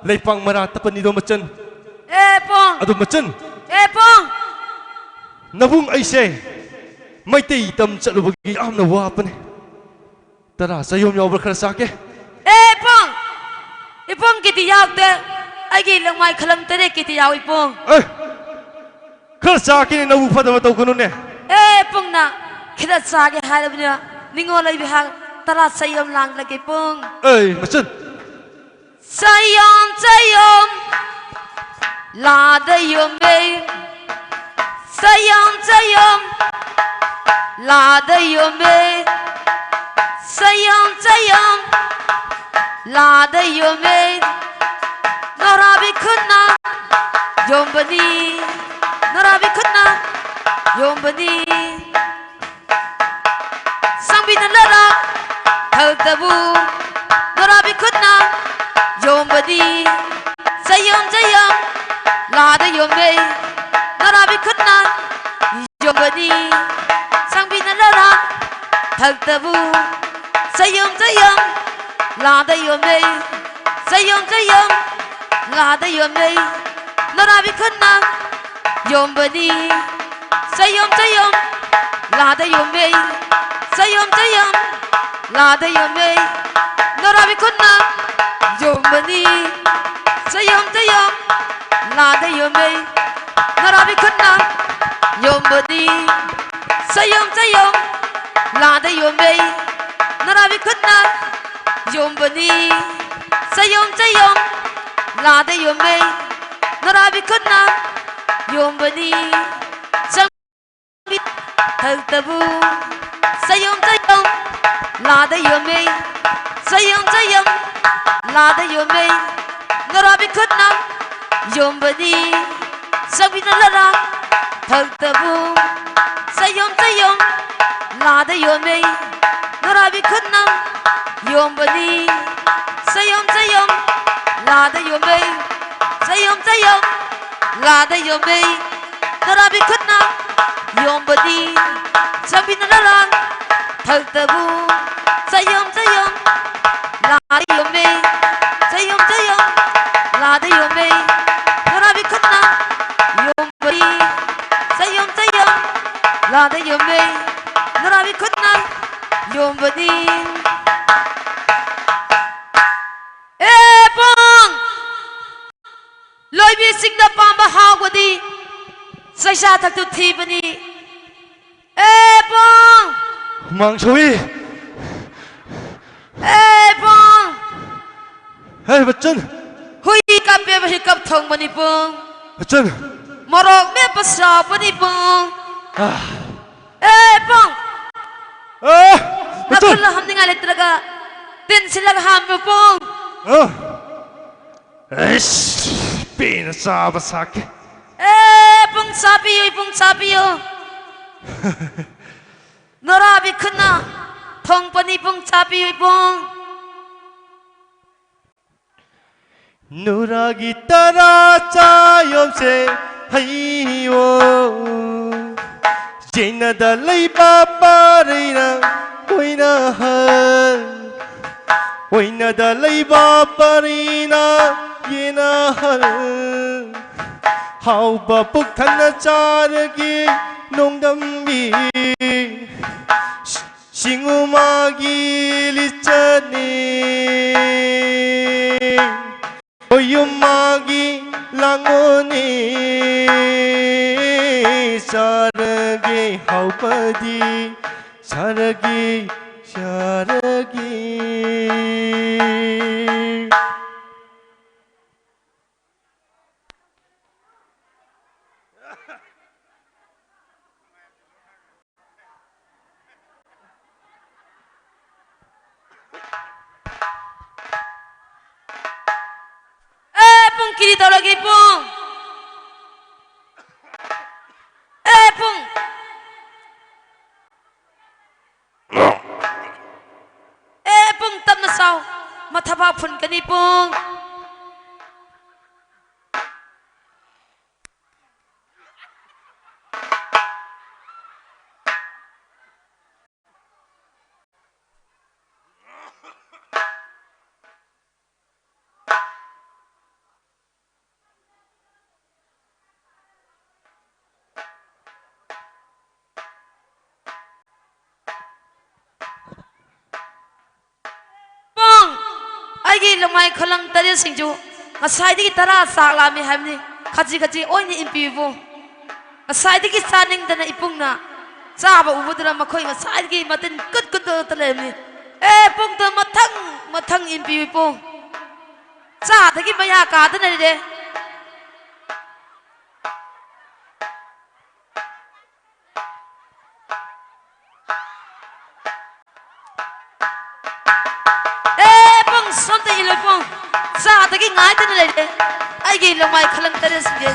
ꯂꯩꯄꯥꯛ ꯃꯔꯥ ꯇꯞꯄꯅꯤꯗꯣ ꯃꯆꯟ꯫ ꯑꯦ ꯄꯣꯡ꯫ ꯑꯗꯨ ꯃꯆꯟ꯫ ꯑꯦ ꯄꯣꯡ꯫ ꯅꯕꯨꯡ ꯑꯩꯁꯦ ꯃꯩꯇꯩ ꯇꯝ ꯆꯠꯂꯨꯕꯒꯤ ꯌꯥꯝꯅ ꯋꯥꯕꯅꯦ꯫ ꯇꯔꯥ ꯆꯌꯣꯝ ꯌꯥꯎꯕ꯭ꯔꯥ ꯈꯔ ꯆꯥꯒꯦ꯫ ꯑꯦ ꯄꯣꯡ꯫ ꯏꯄꯣꯡ ꯀꯤꯗꯤ ꯌꯥꯎꯗꯦ꯫ ꯑꯩꯒꯤ ꯂꯪꯃꯥꯏ ꯈꯂꯪ ꯇꯔꯦꯠ ꯀꯤꯗꯤ ꯌꯥꯎꯏ ꯄꯣꯡ꯫ ꯑꯦ꯫ ꯈꯔ ꯆꯥꯈꯤꯅꯦ, ꯅꯕꯨ ꯐꯗꯕ ꯇꯧꯒꯅꯨꯅꯦ꯫ ꯑꯦ ꯄꯨꯡꯅ ꯈꯔ ꯆꯥꯒꯦ ꯍꯥꯏꯔꯕꯅꯤꯅ ꯅꯤꯡꯉꯣꯜ ꯑꯩꯕꯤ ꯍꯥ ꯇꯔꯥ ꯆꯌꯣꯝ ꯂꯥꯡꯂꯒꯦ ꯄꯨꯡ꯫ ꯑꯩ ꯃꯆꯟ꯫ ꯆꯌꯣꯝ ꯆꯌꯣꯝ ꯂꯥꯗ ꯌꯣꯝꯃꯦ꯫ ꯆꯌꯣꯝ ꯆꯌꯣꯝ ꯂꯥꯗ ꯌꯣꯝꯃꯦ꯫ ꯆꯌꯣꯝ ꯆꯌꯣꯝ ꯂꯥꯗ ꯌꯣꯝꯃꯦ꯫ ꯅꯣꯔꯥꯕꯤ ꯈꯨꯠꯅ ꯌꯣꯝꯕꯅꯤ꯫ ꯅꯣꯔꯥꯕꯤ ꯈꯨꯠꯅ ꯌꯣꯝꯕꯅꯤ꯫ ꯆꯪꯕꯤꯅ ꯂꯔꯥ ꯊꯛꯇꯕꯨ ꯅꯣꯔꯥꯕꯤ ꯈꯨꯠꯅ ꯌꯣꯝꯕꯅꯤ꯫ ꯆꯌꯣꯝ ꯆꯌꯣꯝ ꯂꯥꯗ ꯌꯣꯝꯃꯦ꯫ ꯅꯣꯔꯥꯕꯤ ꯈꯨꯠꯅ ꯌꯣꯝꯕꯅꯤ꯫ ꯆꯪꯕꯤꯅ ꯂꯔꯥ ꯊꯛꯇꯕꯨ ꯆꯌꯣꯝ ꯆꯌꯣꯝ ꯂꯥꯗ ꯌꯣꯝꯃꯦ꯫ ꯆꯌꯣꯝ ꯆꯌꯣꯝ ꯂꯥꯗ ꯌꯣꯝꯃꯦ꯫ ꯅꯣꯔꯥꯕꯤ ꯈꯨꯠꯅ ꯌꯣꯝꯕꯅꯤ꯫ ꯆꯌꯣꯝ ꯆꯌꯣꯝ ꯂꯥꯗ ꯌꯣꯝꯃꯦ꯫ ꯆꯌꯣꯝ ꯆꯌꯣꯝ ꯂꯥꯗ ꯌꯣꯝꯃꯦ꯫ ꯅꯣꯔꯥꯕꯤ ꯈꯨꯠꯅ ꯌꯣꯝꯕꯅꯤ꯫ ꯆꯌꯣꯝ ꯆꯌꯣꯝ ꯂꯥꯗ ꯌꯣꯝꯃꯦ꯫ ꯅꯣꯔꯥꯕꯤ ꯈꯨꯠꯅ ꯌꯣꯝꯕꯅꯤ꯫ ꯆꯌꯣꯝ ꯆꯌꯣꯝ ꯂꯥꯗ ꯌꯣꯝꯃꯦ꯫ ꯅꯣꯔꯥꯕꯤ ꯈꯨꯠꯅ ꯌꯣꯝꯕꯅꯤ꯫ ꯆꯌꯣꯝ ꯆꯌꯣꯝ ꯂꯥꯗ ꯌꯣꯝꯃꯦ꯫ ꯅꯣꯔꯥꯕꯤ ꯈꯨꯠꯅ ꯌꯣꯝꯕꯅꯤ꯫ ꯆꯪꯕꯤ ꯊꯛꯇꯕꯨ ꯆꯌꯣꯝ ꯆꯌꯣꯝ ꯂꯥꯗ ꯌꯣꯝꯃꯦ꯫ ꯆꯌꯣꯝ ꯆꯌꯣꯝ ꯂꯥꯗ ꯌꯣꯝꯃꯦ꯫ ꯅꯨꯔꯥꯕꯤ ꯈꯨꯠꯅ ꯌꯣꯝꯕꯅꯤ꯫ ꯆꯪꯕꯤꯅ ꯂꯔꯥ ꯊꯛꯇꯕꯨ ꯆꯌꯣꯝ ꯆꯌꯣꯝ ꯂꯥꯗ ꯌꯣꯝꯃꯦ꯫ ꯅꯨꯔꯥꯕꯤ ꯈꯨꯠꯅ ꯌꯣꯝꯕꯅꯤ꯫ ꯆꯌꯣꯝ ꯆꯌꯣꯝ ꯂꯥꯗ ꯌꯣꯝꯃꯦ꯫ ꯆꯌꯣꯝ ꯆꯌꯣꯝ ꯂꯥꯗ ꯌꯣꯝꯃꯦ꯫ ꯅꯨꯔꯥꯕꯤ ꯈꯨꯠꯅ ꯌꯣꯝꯕꯅꯤ꯫ ꯆꯪꯕꯤꯅ ꯂꯔꯥ ꯊꯛꯇꯕꯨ ꯆꯌꯣꯝ ꯆꯌꯣꯝ ꯂꯥꯗ ꯌꯣꯝꯃꯦ꯫ ꯆꯌꯣꯝ ꯆꯌꯣꯝ ꯂꯥꯗ ꯌꯣꯝꯃꯦ꯫ ꯅꯨꯔꯥꯕꯤ ꯈꯨꯠꯅ ꯌꯣꯝꯕꯅꯤ꯫ ꯆꯌꯣꯝ ꯆꯌꯣꯝ ꯂꯥꯗ ꯌꯣꯝꯃꯦ꯫ ꯅꯨꯔꯥꯕꯤ ꯈꯨꯠꯅ ꯌꯣꯝꯕꯅꯤ꯫ ꯑꯦ ꯄꯨꯡ! ꯂꯣꯏꯕꯤ ꯆꯤꯡꯗ ꯄꯥꯝꯕ ꯍꯥꯎꯕꯗꯤ ꯆꯩꯁꯥ ꯊꯛꯇꯨ ꯊꯤꯕꯅꯤ꯫ ꯑꯦ ꯄꯨꯡ! ꯍꯨꯃꯥꯡ ꯁꯧꯏ꯫ ꯑꯦ ꯄꯨꯡ! ꯍꯦ ꯕꯆꯟ! ꯍꯨꯏ ꯀꯞꯄꯦꯕ ꯍꯨꯏ ꯀꯞ ꯊꯣꯡꯕꯅꯤ ꯄꯨꯡ꯫ ꯕꯆꯟ! ꯃꯣꯔꯣꯛ ꯃꯦꯠꯄ ꯁꯥꯎꯕꯅꯤ ꯄꯨꯡ꯫ ꯑꯥ꯫ ꯑꯦ ꯄꯨꯡ! ꯑꯥ! ꯕꯆꯟ! ꯅꯈꯨꯠꯅ ꯍꯥꯝꯅꯤꯡꯉꯥꯏ ꯂꯩꯇ꯭ꯔꯒ ꯇꯤꯟꯁꯤꯜꯂꯒ ꯍꯥꯝꯃꯨ ꯄꯨꯡ꯫ ꯑꯥ! ꯑꯩꯁ! ꯄꯦꯟꯅ ꯆꯥꯕ ꯁꯥꯀꯦ꯫ ꯑꯦ ꯄꯨꯡ ꯆꯥꯕꯤꯌꯨ ꯏꯕꯨꯡ ꯆꯥꯕꯤꯌꯨ꯫ ꯅꯨꯔꯥꯕꯤ ꯈꯨꯠꯅ ꯊꯣꯡꯕꯅꯤ ꯏꯕꯨꯡ ꯆꯥꯕꯤꯌꯨ ꯏꯕꯨꯡ꯫ ꯅꯨꯔꯥꯒꯤ ꯇꯔꯥ ꯆꯥꯌꯣꯝꯁꯦ ꯍꯩꯌꯣ꯫ ꯌꯦꯡꯅꯗ ꯂꯩꯕ ꯄꯔꯤꯅ ꯑꯣꯏꯅꯍꯜ꯫ ꯑꯣꯏꯅꯗ ꯂꯩꯕ ꯄꯔꯤꯅ ꯌꯦꯅꯍꯜ꯫ ꯍꯥꯎꯕ ꯄꯨꯛ ꯊꯟꯅ ꯆꯥꯔꯒꯦ ꯅꯣꯡꯗꯝꯕꯤ꯫ ꯁꯤꯡꯉꯨ ꯃꯥꯒꯤ ꯂꯤꯆꯠꯅꯤ꯫ ꯑꯣꯌꯨꯝ ꯃꯥꯒꯤ ꯂꯥꯡꯉꯣꯅꯤ꯫ ꯆꯥꯔꯒꯦ ꯍꯥꯎꯕꯗꯤ ꯆꯥꯔꯒꯦ ꯆꯥꯔꯒꯦ꯫ ꯀꯔꯤ ꯇꯧꯔꯒꯦ ꯏꯕꯨꯡ? ꯑꯦ ꯏꯕꯨꯡ! ꯑꯦ ꯏꯕꯨꯡ, ꯇꯞꯅ ꯆꯥꯎ꯫ ꯃꯊꯕꯥꯛ ꯐꯨꯟꯒꯅꯤ ꯏꯕꯨꯡ꯫ ꯄꯨꯡ! ꯑꯩꯒꯤ ꯂꯨꯃꯥꯏ ꯈꯨꯂꯪ ꯇꯔꯦꯠꯁꯤꯡꯁꯨ ꯉꯁꯥꯏꯗꯒꯤ ꯇꯔꯥ ꯆꯥꯛ ꯂꯥꯝꯃꯤ ꯍꯥꯏꯕꯅꯤ꯫ ꯈꯖꯤꯛ ꯈꯖꯤꯛ ꯑꯣꯏꯅ ꯏꯟꯕꯤꯌꯨꯕꯨ꯫ ꯉꯁꯥꯏꯗꯒꯤ ꯆꯥꯅꯤꯡꯗꯅ ꯏꯄꯨꯡꯅ ꯆꯥꯕ ꯎꯕꯗꯨꯅ ꯃꯈꯣꯏ ꯉꯁꯥꯏꯗꯒꯤ ꯃꯇꯤꯟ ꯀꯨꯠ ꯀꯨꯠ ꯇꯧꯔꯒ ꯂꯩꯔꯝꯃꯤ꯫ ꯑꯦ ꯄꯨꯡꯗꯣ ꯃꯊꯪ ꯃꯊꯪ ꯏꯟꯕꯤꯌꯨ ꯏꯄꯨꯡ꯫ ꯆꯥꯗꯒꯤ ꯃꯌꯥ ꯀꯥꯗꯅ ꯂꯩꯔꯦ꯫ ꯑꯦ ꯄꯨꯡ ꯁꯣꯝꯗ ꯏꯜꯂꯣ ꯄꯨꯡ꯫ ꯆꯥꯗꯒꯤ ꯉꯥꯏꯗꯅ ꯂꯩꯔꯦ ꯑꯩꯒꯤ ꯂꯨꯃꯥꯏ ꯈꯨꯂꯪ ꯇꯔꯦꯠꯁꯤꯡꯁꯦ꯫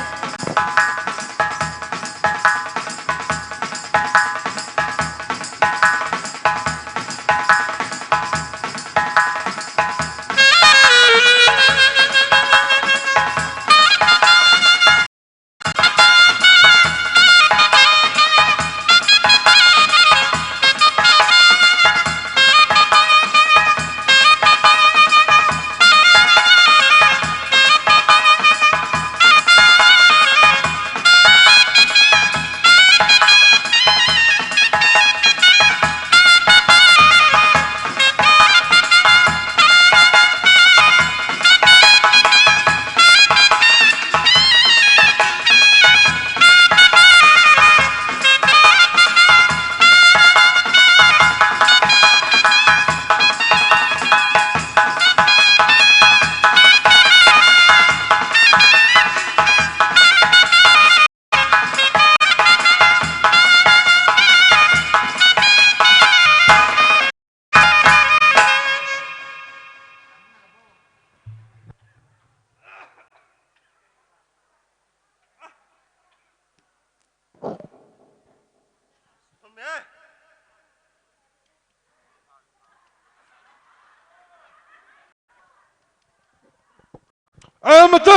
ꯑꯦ, ꯃꯆꯥ!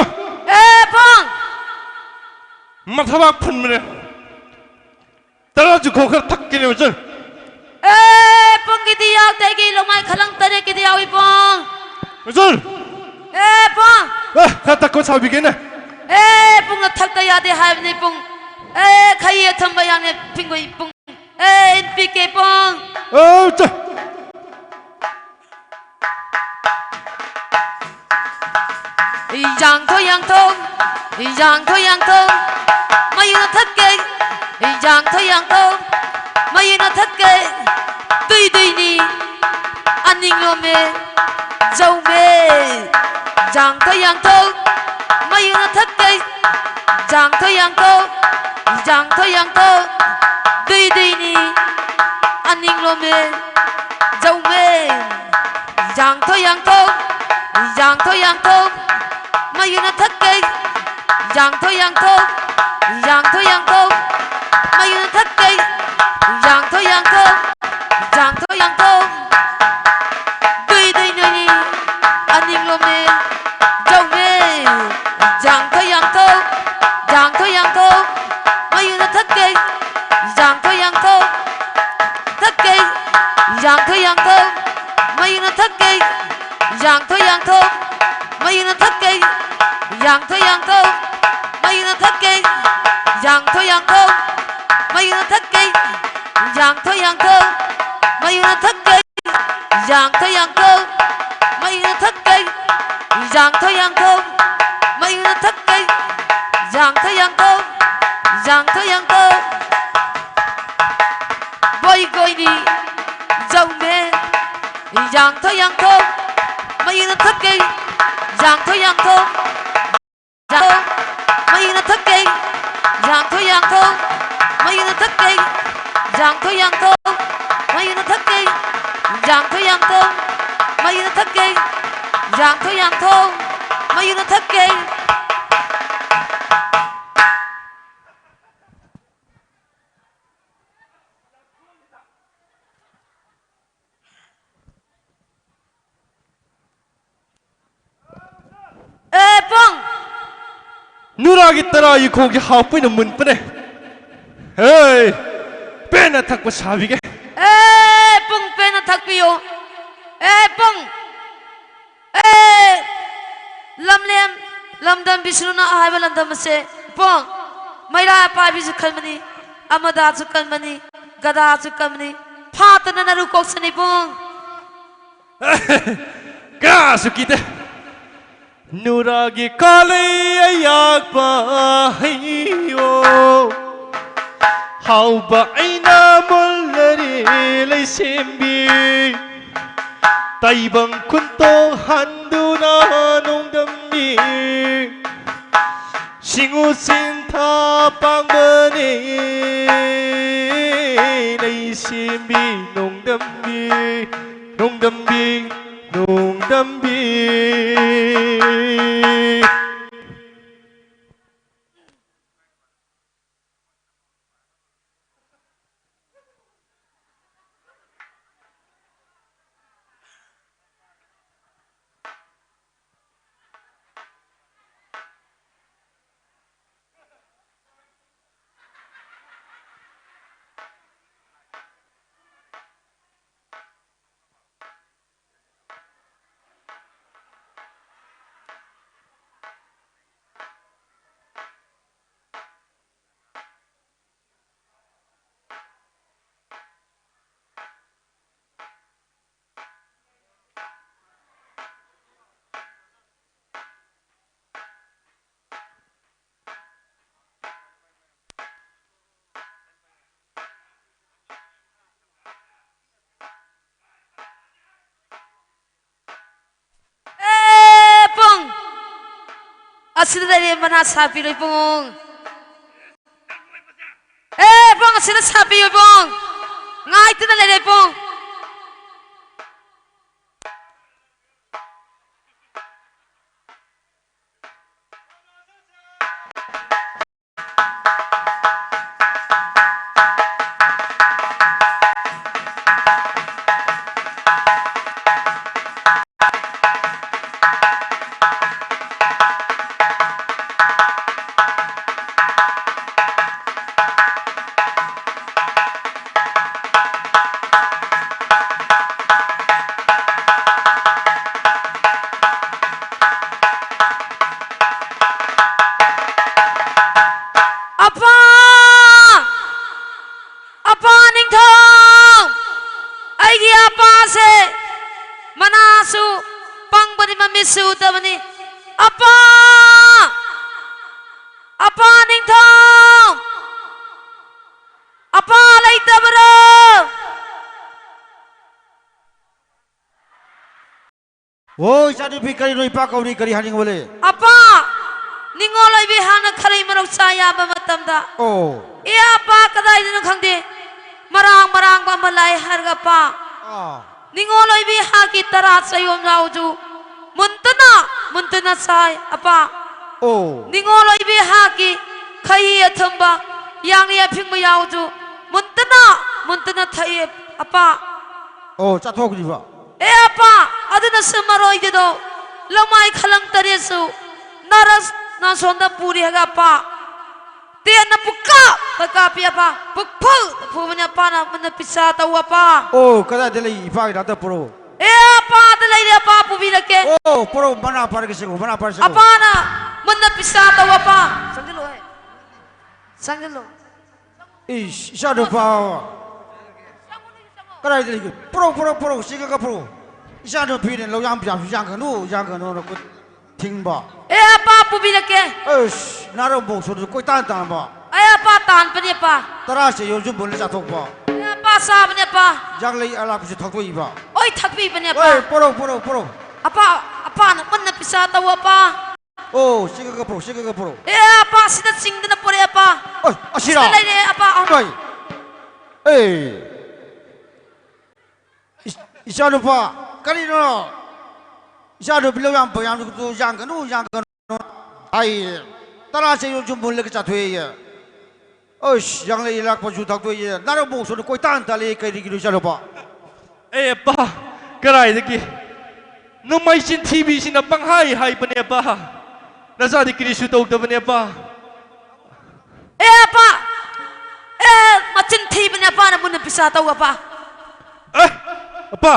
ꯑꯦ, ꯄꯨꯡ! ꯃꯊꯕꯥꯛ ꯐꯨꯟꯕꯅꯦ꯫ ꯇꯔꯥ ꯆꯨꯈꯣ ꯈꯔ ꯊꯛꯀꯦꯅꯦ, ꯃꯆꯟ꯫ ꯑꯦ, ꯄꯨꯡꯒꯤꯗꯤ ꯌꯥꯎꯗꯦ, ꯑꯩꯒꯤ ꯂꯣꯡꯃꯥꯏ ꯈꯂꯪ ꯇꯔꯦꯠꯀꯤꯗꯤ ꯌꯥꯎꯏ, ꯄꯨꯡ꯫ ꯃꯆꯟ! ꯑꯦ, ꯄꯨꯡ! ꯑꯦ, ꯈꯔ ꯊꯛꯄ ꯁꯥꯕꯤꯒꯦꯅꯦ꯫ ꯑꯦ, ꯄꯨꯡꯅ ꯊꯛꯇ ꯌꯥꯗꯦ ꯍꯥꯏꯕꯅꯤ, ꯄꯨꯡ꯫ ꯑꯦ, ꯈꯩꯌꯦ ꯊꯝꯕ ꯌꯥꯅꯦ, ꯄꯤꯡꯒꯣꯏ ꯄꯨꯡ꯫ ꯑꯦ, ꯄꯤꯀꯦ ꯄꯨꯡ꯫ ꯑꯦ, ꯆ-꯫ ꯌꯥꯡꯊꯣꯏ, ꯌꯥꯡꯊꯣꯏ, ꯌꯥꯡꯊꯣꯏ, ꯌꯥꯡꯊꯣꯏ, ꯃꯌꯨꯅ ꯊꯛꯀꯦ꯫ ꯌꯥꯡꯊꯣꯏ, ꯌꯥꯡꯊꯣꯏ, ꯃꯌꯨꯅ ꯊꯛꯀꯦ꯫ ꯇꯨꯏ ꯇꯨꯏꯅꯤ, ꯑꯅꯤꯡꯂꯣꯝꯃꯦ, ꯖꯧꯃꯦ꯫ ꯌꯥꯡꯊꯣꯏ, ꯌꯥꯡꯊꯣꯏ, ꯃꯌꯨꯅ ꯊꯛꯀꯦ꯫ ꯌꯥꯡꯊꯣꯏ, ꯌꯥꯡꯊꯣꯏ, ꯌꯥꯡꯊꯣꯏ, ꯌꯥꯡꯊꯣꯏ, ꯇꯨꯏ ꯇꯨꯏꯅꯤ, ꯑꯅꯤꯡꯂꯣꯝꯃꯦ, ꯖꯧꯃꯦ꯫ ꯌꯥꯡꯊꯣꯏ, ꯌꯥꯡꯊꯣꯏ, ꯌꯥꯡꯊꯣꯏ, ꯌꯥꯡꯊꯣꯏ, ꯃꯌꯨꯅ ꯊꯛꯀꯦ꯫ ꯌꯥꯡꯊꯣꯏ, ꯌꯥꯡꯊꯣꯏ, ꯌꯥꯡꯊꯣꯏ, ꯌꯥꯡꯊꯣꯏ, ꯃꯌꯨꯅ ꯊꯛꯀꯦ꯫ ꯌꯥꯡꯊꯣꯏ, ꯌꯥꯡꯊꯣꯏ, ꯌꯥꯡꯊꯣꯏ, ꯌꯥꯡꯊꯣꯏ, ꯇꯨꯏ ꯇꯨꯏꯅꯤ, ꯑꯅꯤꯡꯂꯣꯝꯃꯦ, ꯖꯧꯃꯦ꯫ ꯌꯥꯡꯊꯣꯏ, ꯌꯥꯡꯊꯣꯏ, ꯌꯥꯡꯊꯣꯏ, ꯌꯥꯡꯊꯣꯏ, ꯃꯌꯨꯅ ꯊꯛꯀꯦ꯫ ꯌꯥꯡꯊꯣꯏ, ꯌꯥꯡꯊꯣꯏ, ꯊꯛꯀꯦ꯫ ꯌꯥꯡꯊꯣꯏ, ꯌꯥꯡꯊꯣꯏ, ꯃꯌꯨꯅ ꯊꯛꯀꯦ꯫ ꯌꯥꯡꯊꯣꯏ, ꯌꯥꯡꯊꯣꯏ, ꯃꯌꯨꯅ ꯊꯛꯀꯦ꯫ ꯌꯥꯡꯊꯣꯏ, ꯌꯥꯡꯊꯣꯏ, ꯃꯌꯨꯅ ꯊꯛꯀꯦ꯫ ꯌꯥꯡꯊꯣꯏ, ꯌꯥꯡꯊꯣꯏ, ꯃꯌꯨꯅ ꯊꯛꯀꯦ꯫ ꯌꯥꯡꯊꯣꯏ, ꯌꯥꯡꯊꯣꯏ, ꯃꯌꯨꯅ ꯊꯛꯀꯦ꯫ ꯌꯥꯡꯊꯣꯏ, ꯌꯥꯡꯊꯣꯏ, ꯃꯌꯨꯅ ꯊꯛꯀꯦ꯫ ꯌꯥꯡꯊꯣꯏ, ꯌꯥꯡꯊꯣꯏ, ꯃꯌꯨꯅ ꯊꯛꯀꯦ꯫ ꯌꯥꯡꯊꯣꯏ, ꯌꯥꯡꯊꯣꯏ, ꯌꯥꯡꯊꯣꯏ, ꯌꯥꯡꯊꯣꯏ꯫ ꯕꯣꯏ ꯀꯣꯏꯅꯤ, ꯖꯧꯃꯦ꯫ ꯌꯥꯡꯊꯣꯏ, ꯌꯥꯡꯊꯣꯏ, ꯃꯌꯨꯅ ꯊꯛꯀꯦ꯫ ꯌꯥꯡꯊꯣꯏ, ꯌꯥꯡꯊꯣꯏ, ꯌꯥꯡꯊꯣꯏ, ꯃꯌꯨꯅ ꯊꯛꯀꯦ꯫ ꯌꯥꯡꯊꯣꯏ, ꯌꯥꯡꯊꯣꯏ, ꯃꯌꯨꯅ ꯊꯛꯀꯦ꯫ ꯌꯥꯡꯊꯣꯏ, ꯌꯥꯡꯊꯣꯏ, ꯃꯌꯨꯅ ꯊꯛꯀꯦ꯫ ꯌꯥꯡꯊꯣꯏ, ꯌꯥꯡꯊꯣꯏ, ꯃꯌꯨꯅ ꯊꯛꯀꯦ꯫ ꯌꯥꯡꯊꯣꯏ, ꯌꯥꯡꯊꯣꯏ, ꯃꯌꯨꯅ ꯊꯛꯀꯦ꯫ ꯑꯦ, ꯅꯨꯔꯥꯒꯤ ꯇꯔꯥ ꯏꯈꯣꯡꯒꯤ ꯍꯥꯞꯄꯩꯅ ꯃꯨꯟꯄꯅꯦ꯫ ꯍꯦ, ꯄꯦꯟꯅ ꯊꯛꯄ ꯁꯥꯕꯤꯒꯦ꯫ ꯑꯦ, ꯄꯨꯡ ꯄꯦꯟꯅ ꯊꯛꯄꯤꯌꯨ꯫ ꯑꯦ, ꯄꯨꯡ꯫ ꯑꯦ, ꯂꯝꯂꯦꯝ, ꯂꯝꯗꯝ ꯕꯤꯁꯅꯨꯅ ꯍꯥꯏꯕ ꯂꯝꯗꯝ ꯑꯁꯦ, ꯄꯨꯡ꯫ ꯃꯩꯔꯥ ꯄꯥꯏꯕꯤꯁꯨ ꯀꯟꯕꯅꯤ, ꯑꯃꯗꯥꯁꯨ ꯀꯟꯕꯅꯤ, ꯒꯗꯥꯁꯨ ꯀꯟꯕꯅꯤ, ꯐꯥꯠꯇꯅ ꯅꯔꯨ ꯀꯣꯛꯁꯅꯤ, ꯄꯨꯡ꯫ ꯀꯌꯥꯁꯨ ꯀꯤꯗꯦ꯫ ꯅꯨꯔꯥꯒꯤ ꯀꯥꯂꯩ ꯑꯌꯥꯛꯄ ꯍꯩꯌꯣ꯫ ꯍꯥꯎꯕ ꯑꯩꯅ ꯃꯨꯜꯂꯔꯦ ꯂꯩꯁꯦꯝꯕꯤ꯫ ꯇꯥꯏꯕꯪ ꯈꯨꯟꯇꯣꯛ ꯍꯟꯗꯨꯅ ꯅꯣꯡꯗꯝꯕꯤ꯫ ꯁꯤꯡꯎ ꯆꯤꯟꯊꯥ ꯄꯥꯡꯕꯅꯤ ꯂꯩꯁꯦꯝꯕꯤ ꯅꯣꯡꯗꯝꯕꯤ꯫ ꯅꯣꯡꯗꯝꯕꯤ, ꯅꯣꯡꯗꯝꯕꯤ꯫ ꯑꯦ, ꯄꯨꯡ! ꯑꯁꯤꯗ ꯂꯩꯔꯦ, ꯃꯅꯥ ꯁꯥꯕꯤꯔꯣ, ꯏꯕꯨꯡ꯫ ꯑꯦ, ꯄꯨꯡ, ꯑꯁꯤꯗ ꯁꯥꯕꯤꯌꯨ, ꯏꯕꯨꯡ꯫ ꯉꯥꯏꯇꯅ ꯂꯩꯔꯦ, ꯄꯨꯡ꯫ ꯍꯣꯏ, ꯏꯆꯥꯅꯨꯄꯤ, ꯀꯔꯤꯅꯣ ꯏꯄꯥ ꯀꯧꯔꯤ? ꯀꯔꯤ ꯍꯥꯏꯅꯤꯡꯕ ꯂꯩ? ꯑꯄꯥ, ꯅꯤꯉꯣꯜ ꯑꯣꯏꯕꯤ ꯍꯥꯟꯅ ꯈꯔꯤ ꯃꯔꯧ ꯆꯥ ꯌꯥꯕ ꯃꯇꯝꯗ, ꯑꯣ꯫ ꯑꯦ ꯑꯄꯥ, ꯀꯗꯥꯏꯗꯅꯣ ꯈꯪꯗꯦ, ꯃꯔꯥꯡ ꯃꯔꯥꯡꯕ ꯑꯃ ꯂꯥꯛꯑꯦ ꯍꯥꯏꯔꯒ ꯑꯄꯥ, ꯑꯥ꯫ ꯅꯤꯉꯣꯜ ꯑꯣꯏꯕꯤ ꯍꯥꯛꯀꯤ ꯇꯔꯥ ꯆꯌꯣꯝ ꯌꯥꯎꯖꯨ ꯃꯨꯟꯇꯅ, ꯃꯨꯟꯇꯅ ꯆꯥꯏ ꯑꯄꯥ꯫ ꯑꯣ꯫ ꯅꯤꯉꯣꯜ ꯑꯣꯏꯕꯤ ꯍꯥꯛꯀꯤ ꯈꯩꯍꯤ ꯑꯊꯨꯝꯕ, ꯌꯥꯡꯂꯤ ꯑꯐꯤꯡꯕ ꯌꯥꯎꯖꯨ ꯃꯨꯟꯇꯅ, ꯃꯨꯟꯇꯅ ꯊꯛꯏ ꯑꯄꯥ꯫ ꯑꯣ, ꯆꯥꯊꯣꯛꯈ꯭ꯔꯤꯕ? ꯑꯦ ꯑꯄꯥ, ꯑꯗꯨꯅꯁꯨ ꯃꯔꯣꯏꯒꯗꯣ ꯂꯃꯥꯏ ꯈꯂꯪ ꯇꯔꯦꯠꯁꯨ ꯅꯔꯁ ꯅꯥꯁꯣꯟꯗ ꯄꯨꯔꯤ ꯍꯥꯏꯒ ꯑꯄꯥ꯫ ꯇꯦꯟꯅ ꯄꯨꯀꯥꯞꯇ ꯀꯥꯞꯄꯤ ꯑꯄꯥ, ꯄꯨꯛꯐꯨꯗ ꯐꯨꯕꯅꯤ ꯑꯄꯥꯅ, ꯃꯨꯟꯅ ꯄꯤꯁꯥ ꯇꯧ ꯑꯄꯥ꯫ ꯑꯣ, ꯀꯗꯥꯏꯗ ꯂꯩ? ꯏꯄꯥꯒꯤ ꯅꯥꯛꯇ ꯄꯨꯔꯛꯑꯣ꯫ ꯑꯦ ꯑꯄꯥꯗ ꯂꯩꯔꯦ ꯑꯄꯥ, ꯄꯨꯕꯤꯔꯛꯀꯦ꯫ ꯑꯣ, ꯄꯨꯔꯛꯑꯣ, ꯃꯅꯥ ꯄꯥꯏꯔꯒ ꯆꯦꯜꯂꯣ, ꯃꯅꯥ ꯄꯥꯏꯔꯒ ꯆꯦꯜꯂꯣ꯫ ꯑꯄꯥꯅ ꯃꯨꯟꯅ ꯄꯤꯁꯥ ꯇꯧ ꯑꯄꯥ꯫ ꯆꯪꯁꯤꯜꯂꯣ ꯍꯦ꯫ ꯆꯪꯁꯤꯜꯂꯣ꯫ ꯏꯁ, ꯏꯆꯥ ꯅꯨꯄꯥ꯫ ꯀꯗꯥꯏꯗ ꯂꯩꯒꯦ? ꯄꯨꯔꯛꯑꯣ, ꯄꯨꯔꯛꯑꯣ, ꯄꯨꯔꯛꯑꯣ, ꯆꯦꯜꯂꯒ ꯄꯨꯔꯛꯑꯣ꯫ ꯏꯆꯥ ꯅꯨꯄꯤꯅ ꯂꯧ ꯌꯥꯝ ꯌꯥꯝꯁꯨ ꯌꯥꯡꯒꯅꯨ, ꯌꯥꯡꯒꯅꯨꯅ ꯈꯨꯠ ꯊꯤꯡꯕ꯫ ꯑꯦ ꯑꯄꯥ, ꯄꯨꯕꯤꯔꯛꯀꯦ꯫ ꯑꯁ, ꯅꯥꯔꯝ ꯃꯣꯛꯁꯣꯟꯗꯨ ꯀꯣꯏꯇꯥꯟ ꯇꯥꯟꯕ꯫ ꯑꯦ ꯑꯄꯥ, ꯇꯥꯟꯕꯅꯦ ꯑꯄꯥ꯫ ꯇꯔꯥꯁꯦ ꯌꯣꯟꯁꯨ ꯃꯨꯜꯂ ꯆꯥꯊꯣꯛꯄ꯫ ꯑꯦ ꯑꯄꯥ, ꯆꯥꯕꯅꯦ ꯑꯄꯥ꯫ ꯌꯥꯡꯂꯩ ꯑꯂꯥꯛꯄꯁꯨ ꯊꯛꯇꯣꯛꯏꯕ꯫ ꯑꯣꯏ, ꯊꯛꯄꯤꯕꯅꯦ ꯑꯄꯥ꯫ ꯑꯣꯏ, ꯄꯣꯔꯧ, ꯄꯣꯔꯧ, ꯄꯣꯔꯧ꯫ ꯑꯄꯥ, ꯑꯄꯥꯅ ꯃꯨꯟꯅ ꯄꯤꯁꯥ ꯇꯧ ꯑꯄꯥ꯫ ꯑꯣ, ꯁꯤꯒꯒ ꯄꯣꯔꯧ, ꯁꯤꯒꯒ ꯄꯣꯔꯧ꯫ ꯑꯦ ꯑꯄꯥ, ꯁꯤꯗ ꯆꯤꯡꯗꯅ ꯄꯣꯔꯛꯑꯦ ꯑꯄꯥ꯫ ꯑꯣꯏ, ꯑꯁꯤꯔꯥ? ꯁꯤꯗ ꯂꯩꯔꯦ ꯑꯄꯥ꯫ ꯑꯣꯏ꯫ ꯑꯦ꯫ ꯏꯆꯥꯅꯨꯄꯥ, ꯀꯔꯤꯅꯣ? ꯏꯆꯥꯅꯨꯄꯤ ꯂꯧ ꯌꯥꯝ ꯐꯩ, ꯌꯥꯝ ꯌꯥꯡꯒꯅꯨ, ꯌꯥꯡꯒꯅꯨ ꯍꯥꯏꯌꯦ꯫ ꯇꯔꯥꯁꯦ ꯌꯣꯟꯁꯨ ꯃꯨꯜꯂꯒ ꯆꯥꯊꯣꯛꯑꯦꯌꯦ꯫ ꯑꯁ, ꯌꯥꯡꯂꯩ ꯂꯥꯛꯄꯁꯨ ꯊꯛꯇꯣꯛꯑꯦꯌꯦ꯫ ꯅꯥꯔꯝ ꯃꯣꯛꯁꯣꯟꯗꯨ ꯀꯣꯏꯇꯥꯟ ꯇꯥꯜꯂꯦ, ꯀꯔꯤꯒꯤꯅꯣ ꯏꯆꯥꯅꯨꯄꯥ? ꯑꯦ ꯑꯄꯥ, ꯀꯔꯥꯏꯗꯒꯤ? ꯅꯣꯡꯃꯩ ꯆꯤꯟꯊꯤꯕꯤꯁꯤꯅ ꯄꯪꯍꯥꯏ ꯍꯥꯏꯕꯅꯦ ꯑꯄꯥ꯫ ꯅꯆꯥꯗꯤ ꯀꯔꯤꯁꯨ ꯇꯧꯗꯕꯅꯦ ꯑꯄꯥ꯫ ꯑꯦ ꯑꯄꯥ! ꯑꯦ, ꯃꯆꯤꯟ ꯊꯤꯕꯅꯦ ꯑꯄꯥꯅ ꯃꯨꯟꯅ ꯄꯤꯁꯥ ꯇꯧ ꯑꯄꯥ꯫ ꯑꯦ, ꯑꯄꯥ!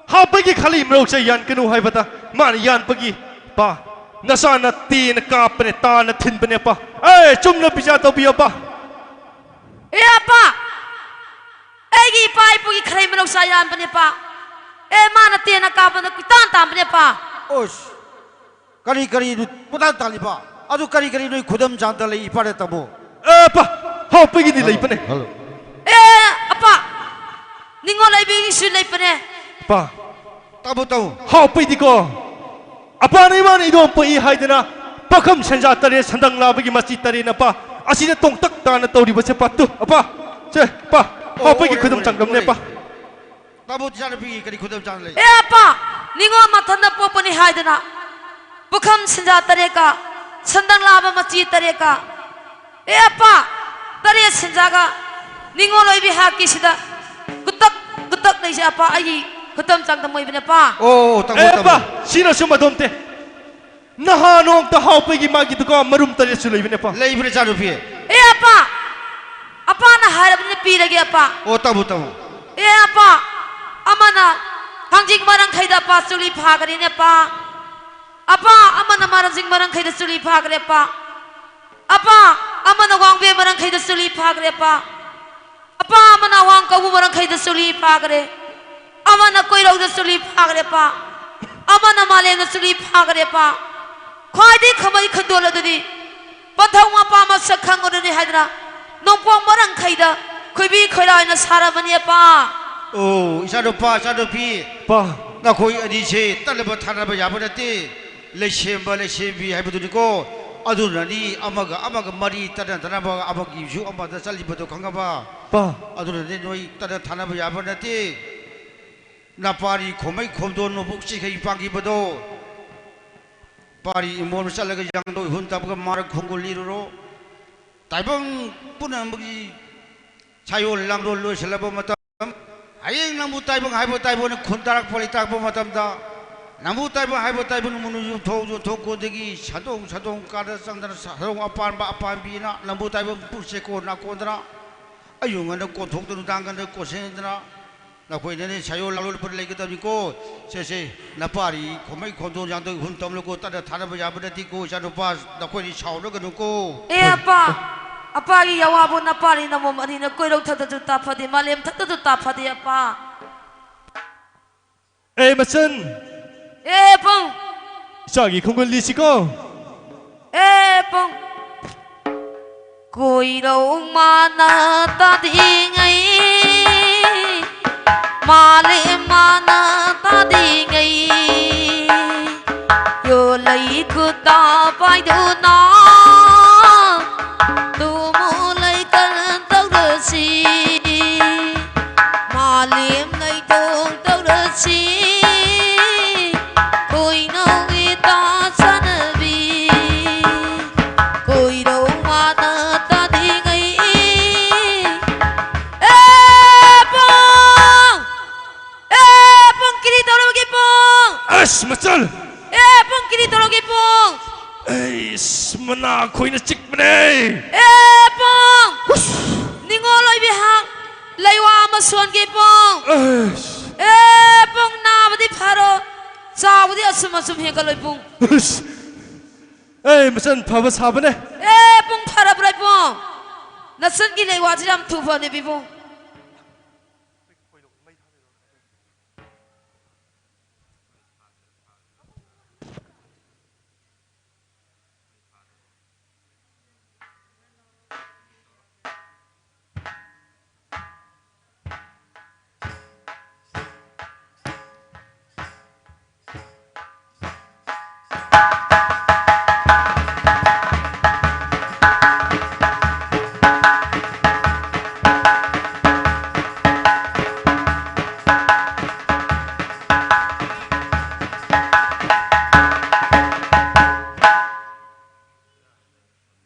ꯍꯥꯞꯄꯒꯤ ꯈꯜꯂꯤ ꯃꯔꯧꯁꯦ ꯌꯥꯟꯒꯅꯨ ꯍꯥꯏꯕꯗ ꯃꯥꯅ ꯌꯥꯟꯕꯒꯤ, ꯑꯄꯥ꯫ ꯅꯆꯥꯅ ꯇꯦꯟꯅ ꯀꯥꯞꯄꯅꯦ, ꯇꯥꯅ ꯊꯤꯟꯕꯅꯦ ꯑꯄꯥ꯫ ꯑꯦ, ꯆꯨꯝꯅ ꯄꯤꯁꯥ ꯇꯧꯕꯤꯌꯣ ꯑꯄꯥ꯫ ꯑꯦ ꯑꯄꯥ! ꯑꯩꯒꯤ ꯏꯄꯥ ꯏꯄꯨꯒꯤ ꯈꯔꯩ ꯃꯔꯧꯁꯥ ꯌꯥꯟꯕꯅꯦ ꯑꯄꯥ꯫ ꯑꯦ, ꯃꯥꯅ ꯇꯦꯟꯅ ꯀꯥꯞꯄꯗ ꯀꯣꯏꯇꯥꯟ ꯇꯥꯟꯕꯅꯦ ꯑꯄꯥ꯫ ꯑꯣꯁ! ꯀꯔꯤ ꯀꯔꯤꯅꯣ ꯄꯨꯇꯥꯟ ꯇꯥꯜꯂꯤꯕ? ꯑꯗꯨ ꯀꯔꯤ ꯀꯔꯤ ꯅꯣꯏ ꯈꯨꯗꯝ ꯆꯥꯡꯗ ꯂꯩ, ꯏꯄꯥꯗ ꯇꯝꯃꯨ꯫ ꯑꯦ, ꯑꯄꯥ, ꯍꯥꯞꯄꯒꯤꯗꯤ ꯍꯜꯂꯣ, ꯂꯩꯕꯅꯦ꯫ ꯍꯜꯂꯣ꯫ ꯑꯦ, ꯑꯄꯥ, ꯅꯤꯡꯉꯣꯜ ꯂꯩꯕꯤꯒꯤꯁꯨ ꯂꯩꯕꯅꯦ꯫ ꯑꯄꯥ꯫ ꯇꯥꯕꯨ ꯇꯥꯕꯨ꯫ ꯍꯥꯎꯄꯩꯗꯤꯀꯣ, ꯑꯄꯥꯅ ꯏꯃꯥꯅ ꯏꯗꯣꯝ ꯄꯣꯛꯏ ꯍꯥꯏꯗꯅ ꯄꯥꯈꯝ ꯁꯦꯟꯖꯥ ꯇꯔꯦꯠ, ꯁꯟꯗꯪ ꯂꯥꯕꯒꯤ ꯃꯆꯤ ꯇꯔꯦꯠꯅ ꯑꯄꯥ ꯑꯁꯤꯗ ꯇꯣꯡꯇꯛ ꯇꯥꯅ ꯇꯧꯔꯤꯕꯁꯦ ꯄꯥ꯫ ꯇꯨ, ꯑꯄꯥ, ꯁꯦ, ꯄꯥ, ꯑꯣ, ꯍꯥꯎꯄꯩꯒꯤ ꯑꯣꯔꯦ, ꯈꯨꯗꯝ ꯑꯣꯔꯦ, ꯆꯥꯡꯗꯝꯅꯦ ꯑꯣꯔꯦ꯫ ꯄꯥ꯫ ꯇꯥꯕꯨ ꯏꯆꯥꯅꯨꯄꯤꯒꯤ ꯀꯔꯤ ꯈꯨꯗꯝ ꯆꯥꯡ ꯂꯩ? ꯑꯦ ꯑꯄꯥ, ꯅꯤꯉꯣꯜ ꯃꯊꯟꯇ ꯄꯣꯛꯄꯅꯤ ꯍꯥꯏꯗꯅ ꯄꯨꯈꯝ ꯁꯦꯟꯖꯥ ꯇꯔꯦꯠꯀ ꯁꯟꯗꯪ ꯂꯥꯕ ꯃꯆꯤ ꯇꯔꯦꯠꯀ, ꯑꯦ ꯑꯄꯥ, ꯇꯔꯦꯠ ꯁꯦꯟꯖꯥꯒ ꯅꯤꯉꯣꯜ ꯑꯣꯏꯕꯤ ꯍꯥꯛꯀꯤꯁꯤꯗ ꯒꯨꯇꯛ ꯒꯨꯇꯛ ꯂꯩꯁꯦ ꯑꯄꯥ, ꯑꯩꯒꯤ ꯈꯨꯗꯝ ꯆꯥꯡꯗꯝ ꯑꯣꯏꯕꯅꯦ ꯑꯄꯥ꯫ ꯑꯣ, ꯇꯥꯃꯣ, ꯑꯦ ꯇꯥꯃꯣ꯫ ꯑꯄꯥ, ꯁꯤꯅꯁꯨ ꯃꯗꯣꯝꯇꯦ꯫ ꯅꯍꯥ ꯅꯣꯡꯇ ꯍꯥꯎꯄꯩꯒꯤ ꯃꯥꯒꯤꯗꯨꯀꯣ ꯃꯔꯨꯝ ꯇꯔꯦꯠꯁꯨ ꯂꯩꯕꯅꯦ ꯑꯄꯥ꯫ ꯂꯩꯕ꯭ꯔꯥ ꯏꯆꯥꯅꯨꯄꯤ? ꯑꯦ ꯑꯄꯥ, ꯑꯄꯥꯅ ꯍꯥꯏꯔꯕꯅꯤꯅ ꯄꯤꯔꯒꯦ ꯑꯄꯥ꯫ ꯑꯣ, ꯇꯥꯃꯣ, ꯇꯥꯃꯣ꯫ ꯑꯦ ꯑꯄꯥ, ꯑꯃꯅ ꯊꯥꯡꯖꯤꯡ ꯃꯔꯪꯈꯩꯗ ꯑꯄꯥ ꯆꯨꯂꯤ ꯐꯥꯒꯅꯤꯅꯦ ꯑꯄꯥ꯫ ꯑꯄꯥ, ꯑꯃꯅ ꯃꯔꯥꯡꯖꯤꯡ ꯃꯔꯪꯈꯩꯗ ꯆꯨꯂꯤ ꯐꯥꯈ꯭ꯔꯦ ꯑꯄꯥ꯫ ꯑꯄꯥ, ꯑꯃꯅ ꯋꯥꯡꯕꯦ ꯃꯔꯪꯈꯩꯗ ꯆꯨꯂꯤ ꯐꯥꯈ꯭ꯔꯦ ꯑꯄꯥ꯫ ꯑꯄꯥ, ꯑꯃꯅ ꯑꯋꯥꯡ ꯀꯧꯕ ꯃꯔꯪꯈꯩꯗ ꯆꯨꯂꯤ ꯐꯥꯈ꯭ꯔꯦ꯫ ꯑꯃꯅ ꯀꯣꯏꯔꯧꯗ ꯆꯨꯂꯤ ꯐꯥꯈ꯭ꯔꯦ ꯑꯄꯥ꯫ ꯑꯃꯅ ꯃꯥꯂꯦꯝꯗ ꯆꯨꯂꯤ ꯐꯥꯈ꯭ꯔꯦ ꯑꯄꯥ꯫ ꯈ꯭ꯋꯥꯏꯗꯒꯤ ꯈꯃꯩ ꯈꯟꯗꯣꯜ ꯑꯗꯨꯗꯤ ꯄꯟꯊꯧ ꯃꯄꯥ ꯃꯁꯛ ꯈꯪꯉꯨꯔꯅꯤ ꯍꯥꯏꯗꯅ ꯅꯣꯡꯄꯣꯛ ꯃꯔꯪꯈꯩꯗ ꯈꯣꯏꯕꯤ ꯈꯣꯏꯔꯥꯏꯅ ꯁꯥꯔꯕꯅꯤ ꯑꯄꯥ꯫ ꯑꯣ, ꯏꯆꯥꯅꯨꯄꯥ, ꯏꯆꯥꯅꯨꯄꯤ, ꯄꯥ꯫ ꯅꯈꯣꯏ ꯑꯅꯤꯁꯦ ꯇꯠꯅꯕ ꯊꯥꯅꯕ ꯌꯥꯕ ꯅꯠꯇꯦ꯫ ꯂꯩꯁꯦꯝꯕ, ꯂꯩꯁꯦꯝꯕꯤ ꯍꯥꯏꯕꯗꯨꯅꯤꯀꯣ꯫ ꯑꯗꯨꯅꯅꯤ ꯑꯃꯒ ꯑꯃꯒ ꯃꯔꯤ ꯇꯠꯅꯗꯅꯕ, ꯑꯃꯒꯤꯁꯨ ꯑꯃꯗ ꯆꯠꯂꯤꯕꯗꯣ ꯈꯪꯉꯕ? ꯄꯥ꯫ ꯑꯗꯨꯅꯅꯤ ꯅꯣꯏ ꯇꯠꯅ ꯊꯥꯅꯕ ꯌꯥꯕ ꯅꯠꯇꯦ꯫ ꯅꯄꯥꯔꯤ ꯈꯣꯃꯩ ꯈꯣꯝꯗꯣꯟ ꯅꯣꯕꯨꯛ ꯆꯤꯈꯩ ꯄꯥꯡꯈꯤꯕꯗꯣ, ꯄꯥꯔꯤ ꯏꯃꯣꯟ ꯆꯠꯂꯒ ꯌꯥꯡꯗꯣꯏ ꯍꯨꯟ ꯇꯕꯒ ꯃꯥꯔ ꯈꯣꯡꯒꯨꯜ ꯂꯤꯔꯨꯔꯣ꯫ ꯇꯥꯏꯕꯪ ꯄꯨꯝꯅꯃꯛꯀꯤ ꯁꯥꯌꯣꯜ ꯂꯥꯡꯂꯣꯜ ꯂꯣꯏꯁꯤꯜꯂꯕ ꯃꯇꯝ, ꯍꯌꯦꯡ ꯅꯪꯕꯨ ꯇꯥꯏꯕꯪ ꯍꯥꯏꯕ ꯇꯥꯏꯕꯪꯅ ꯈꯨꯟ ꯇꯥꯔꯛꯄ ꯂꯩꯇꯥꯛꯄ ꯃꯇꯝꯗ, ꯅꯪꯕꯨ ꯇꯥꯏꯕꯪ ꯍꯥꯏꯕ ꯇꯥꯏꯕꯪꯅ ꯃꯨꯟꯅ ꯌꯨꯝꯊꯣꯡ ꯌꯨꯝꯊꯣꯡ ꯀꯣꯟꯗꯒꯤ ꯁꯟꯗꯣꯡ ꯁꯟꯗꯣꯡ ꯀꯥꯗ ꯆꯪꯗꯅ ꯁꯟꯗꯣꯡ ꯑꯄꯥꯟꯕ ꯑꯄꯥꯟꯕꯤꯅ ꯅꯪꯕꯨ ꯇꯥꯏꯕꯪ ꯄꯨꯔꯁꯦ ꯀꯣꯟ ꯅꯥꯀꯣꯟꯗꯅ ꯑꯌꯨꯛ ꯉꯟꯅ ꯀꯣꯟꯊꯣꯛꯇꯨꯅ ꯅꯨꯡꯗꯥꯡ ꯉꯟꯅ ꯀꯣꯟꯁꯤꯟꯗꯅ ꯅꯈꯣꯏꯅꯅꯦ ꯁꯥꯌꯣꯜ ꯂꯥꯂꯣꯜ ꯄꯨꯔ ꯂꯩꯒꯗꯕꯅꯤꯀꯣ꯫ ꯁꯦ, ꯁꯦ, ꯅꯄꯥꯔꯤ ꯈꯣꯃꯩ ꯈꯣꯝꯗꯣꯟ ꯌꯥꯡꯗꯣꯏ ꯍꯨꯟ ꯇꯝꯂꯒꯣ, ꯇꯠꯅ ꯊꯥꯅꯕ ꯌꯥꯕ ꯅꯠꯇꯦꯀꯣ, ꯏꯆꯥꯅꯨꯄꯥ, ꯅꯈꯣꯏꯅꯤ ꯁꯥꯎꯅꯒꯅꯨꯀꯣ꯫ ꯑꯦ ꯑꯄꯥ, ꯑꯄꯥꯒꯤ ꯌꯥꯋꯥꯕꯨ ꯅꯄꯥꯔꯤ ꯅꯃꯣꯝ ꯑꯅꯤꯅ ꯀꯣꯏꯔꯧ ꯊꯛꯇꯁꯨ ꯇꯥꯐꯗꯦ, ꯃꯥꯂꯦꯝ ꯊꯛꯇꯁꯨ ꯇꯥꯐꯗꯦ ꯑꯄꯥ꯫ ꯑꯦ ꯃꯆꯟ, ꯑꯦ ꯄꯨꯡ꯫ ꯏꯆꯥꯒꯤ ꯈꯣꯡꯒꯨꯜ ꯂꯤꯁꯤꯀꯣ꯫ ꯑꯦ ꯄꯨꯡ꯫ ꯀꯣꯏꯔꯧ ꯃꯥꯅ ꯇꯥꯗꯤꯉꯩ, ꯃꯥꯂꯦꯝ ꯃꯥꯅ ꯇꯥꯗꯤꯉꯩ꯫ ꯀꯥꯡꯈꯣꯏꯅ ꯆꯤꯛꯄꯅꯦ꯫ ꯑꯦ ꯄꯨꯡ! ꯍꯨꯁ! ꯅꯤꯡꯉꯣꯜ ꯑꯣꯏꯕꯤ ꯍꯥꯛ ꯂꯩꯋꯥ ꯑꯃ ꯁꯣꯟꯒꯦ ꯄꯨꯡ꯫ ꯑꯁ! ꯑꯦ ꯄꯨꯡ, ꯅꯥꯕꯗꯤ ꯐꯔꯣ, ꯆꯥꯎꯕꯗꯤ ꯑꯁꯨꯝ ꯑꯁꯨꯝ ꯍꯦꯟꯒꯠꯂꯣꯏ ꯄꯨꯡ꯫ ꯍꯨꯁ! ꯑꯦ ꯃꯆꯟ, ꯐꯕ ꯁꯥꯕꯅꯦ꯫ ꯑꯦ ꯄꯨꯡ, ꯐꯔꯕ꯭ꯔꯥ ꯄꯨꯡ? ꯅꯆꯟꯒꯤ ꯂꯩꯋꯥꯁꯤ ꯌꯥꯝ ꯊꯨ ꯐꯅꯤ ꯄꯤꯕꯨꯡ꯫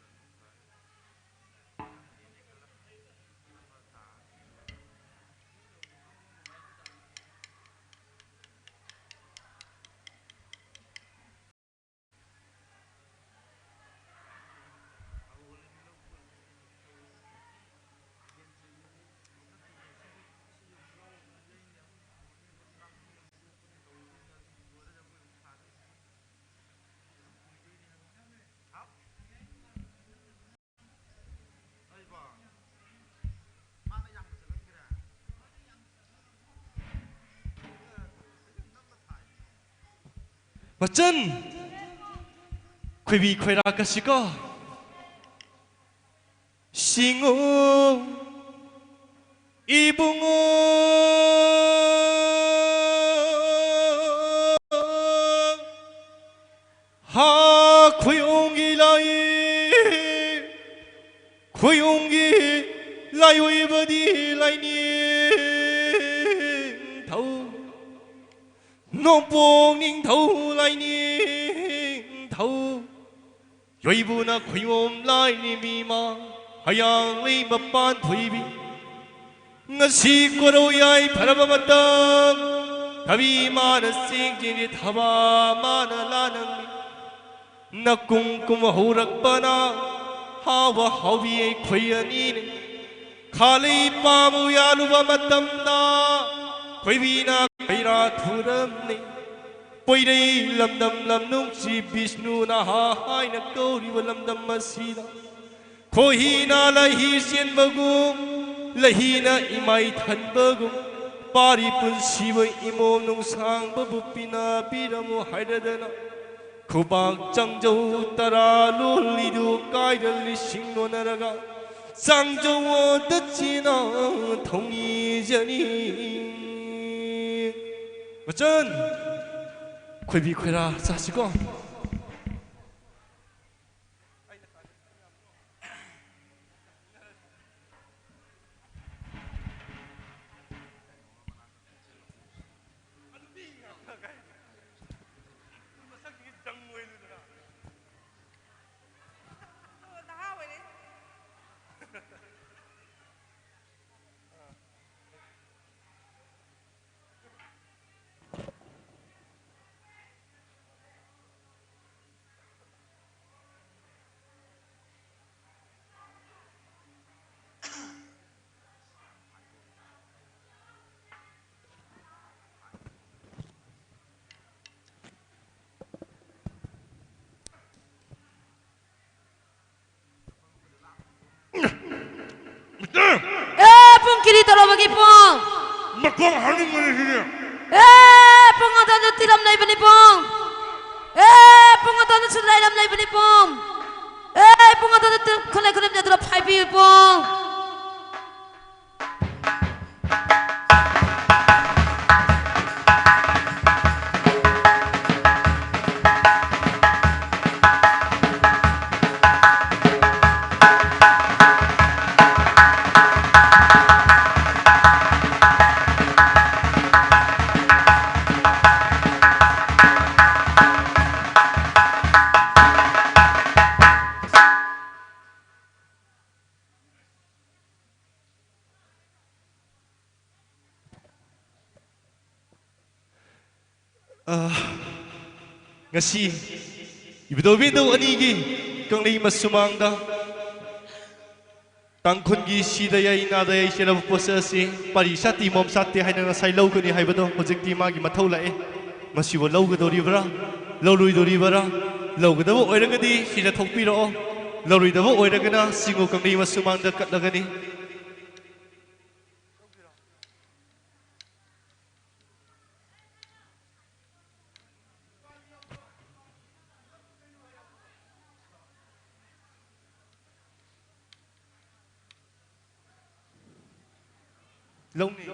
ꯃꯆꯟ, ꯈꯣꯏꯕꯤ ꯈꯣꯏꯔꯥꯛꯀꯁꯤꯀꯣ꯫ ꯁꯤꯡꯉꯨ ꯏꯕꯨꯡꯉꯣ꯫ ꯍꯥ ꯈꯨꯌꯣꯡꯒꯤ ꯂꯥꯏ, ꯈꯨꯌꯣꯡꯒꯤ ꯂꯥꯏꯑꯣꯏꯕꯗꯤ ꯂꯥꯏꯅꯤꯡꯊꯧ, ꯅꯣꯡꯄꯣꯛ ꯅꯤꯡꯊꯧ ꯂꯥꯏꯅꯤꯡꯊꯧ꯫ ꯌꯣꯏꯕꯨꯅ ꯈꯨꯌꯣꯝ ꯂꯥꯏꯅꯤꯡꯕꯤ ꯏꯃꯥ, ꯍꯌꯥꯡꯂꯩ ꯃꯄꯥꯟ ꯊꯣꯏꯕꯤ꯫ ꯉꯁꯤ ꯀꯣꯔꯧ ꯌꯥꯏ ꯐꯔꯕ ꯃꯇꯝ, ꯊꯕꯤ ꯃꯥꯅ ꯆꯦꯡ ꯆꯦꯟꯕꯤ, ꯊꯕꯥ ꯃꯥꯅ ꯂꯥ ꯅꯪꯕꯤ꯫ ꯅꯀꯨꯝ ꯀꯨꯝ ꯍꯧꯔꯛꯄꯅ ꯍꯥꯎꯕ ꯍꯥꯎꯕꯤ ꯑꯩꯈꯣꯏ ꯑꯅꯤꯅꯦ꯫ ꯈꯥꯂꯩ ꯄꯥꯝꯕ ꯌꯥꯜꯂꯨꯕ ꯃꯇꯝꯗ ꯈꯣꯏꯕꯤꯅ ꯈꯩꯔꯥ ꯊꯨꯔꯝꯅꯤ꯫ ꯄꯣꯏꯔꯩ ꯂꯝꯗꯝ ꯂꯝꯅꯨꯡꯁꯤ ꯕꯤꯁꯅꯨ ꯅꯍꯥ ꯍꯥꯏꯅ ꯀꯧꯔꯤꯕ ꯂꯝꯗꯝ ꯑꯁꯤꯗ ꯈꯣꯏꯍꯤꯅ ꯂꯩꯍꯤ ꯆꯦꯟꯕꯒꯨꯝ, ꯂꯩꯍꯤꯅ ꯏꯃꯥꯏ ꯊꯟꯕꯒꯨꯝ, ꯄꯥꯔꯤ ꯄꯨꯟꯁꯤꯕ ꯏꯃꯣꯝ ꯅꯨꯡꯁꯥꯡꯕꯕꯨ ꯄꯤꯅꯕꯤꯔꯝꯃꯨ ꯍꯥꯏꯔꯗꯅ, ꯈꯨꯕꯥꯛ ꯆꯪꯖꯧ ꯇꯔꯥ ꯂꯣꯜꯂꯤꯗꯨ ꯀꯥꯏꯗ ꯂꯤꯁꯤꯡ ꯂꯣꯟꯅꯔꯒ, ꯆꯪꯖꯧ ꯑꯣꯗ ꯆꯦꯅ ꯊꯧꯅꯤꯖꯅꯤ꯫ ꯃꯆꯟ, ꯈꯣꯏꯕꯤ ꯈꯣꯏꯔꯥ ꯆꯥꯁꯤꯀꯣ꯫ ꯑꯦ, ꯄꯨꯡ ꯀꯔꯤ ꯇꯧꯔꯕꯒꯦ ꯄꯨꯡ? ꯃꯈꯣꯡ ꯍꯥꯞꯅꯤꯡꯕꯅꯤ ꯁꯤꯗꯤ꯫ ꯑꯦ, ꯄꯨꯡ ꯑꯗꯨꯗ ꯇꯤꯂꯝ ꯂꯩꯕꯅꯤ ꯄꯨꯡ꯫ ꯑꯦ, ꯄꯨꯡ ꯑꯗꯨꯗꯁꯨ ꯂꯩꯔꯝ ꯂꯩꯕꯅꯤ ꯄꯨꯡ꯫ ꯑꯦ, ꯄꯨꯡ ꯑꯗꯨꯗ ꯇꯤꯂꯝ ꯈꯨꯂꯩ ꯈꯨꯂꯩ ꯂꯩꯗꯨꯅ ꯐꯥꯏꯕꯤꯌꯨ ꯄꯨꯡ꯫ ꯑ, ꯉꯁꯤ ꯏꯕꯨꯙꯧ ꯏꯕꯦꯟꯗꯧ ꯑꯅꯤꯒꯤ ꯀꯪꯂꯩ ꯃꯁꯨꯃꯥꯡꯗ ꯇꯥꯡꯈꯨꯜꯒꯤ ꯁꯤꯗ ꯌꯥꯏ ꯅꯥꯗ ꯌꯥꯏ ꯆꯦꯜꯂꯕ ꯄꯣꯠꯁꯛ ꯑꯁꯤ ꯄꯥꯔꯤ ꯁꯥꯠꯇꯤ ꯃꯣꯝ ꯁꯥꯠꯇꯦ ꯍꯥꯏꯅ ꯉꯁꯥꯏ ꯂꯧꯒꯅꯤ ꯍꯥꯏꯕꯗꯣ ꯍꯧꯖꯤꯛꯇꯤ ꯃꯥꯒꯤ ꯃꯊꯧ ꯂꯥꯛꯑꯦ꯫ ꯃꯁꯤꯕꯨ ꯂꯧꯒꯗꯧꯔꯤꯕ꯭ꯔꯥ? ꯂꯧꯔꯣꯏꯗꯧꯔꯤꯕ꯭ꯔꯥ? ꯂꯧꯒꯗꯕ ꯑꯣꯏꯔꯒꯗꯤ ꯁꯤꯗ ꯊꯣꯛꯄꯤꯔꯛꯑꯣ꯫ ꯂꯧꯔꯣꯏꯗꯕ ꯑꯣꯏꯔꯒꯅ ꯁꯤꯡꯉꯨ ꯀꯪꯂꯩ ꯃꯁꯨꯃꯥꯡꯗ ꯀꯠꯂꯒꯅꯤ꯫ ꯂꯧꯅꯤ꯫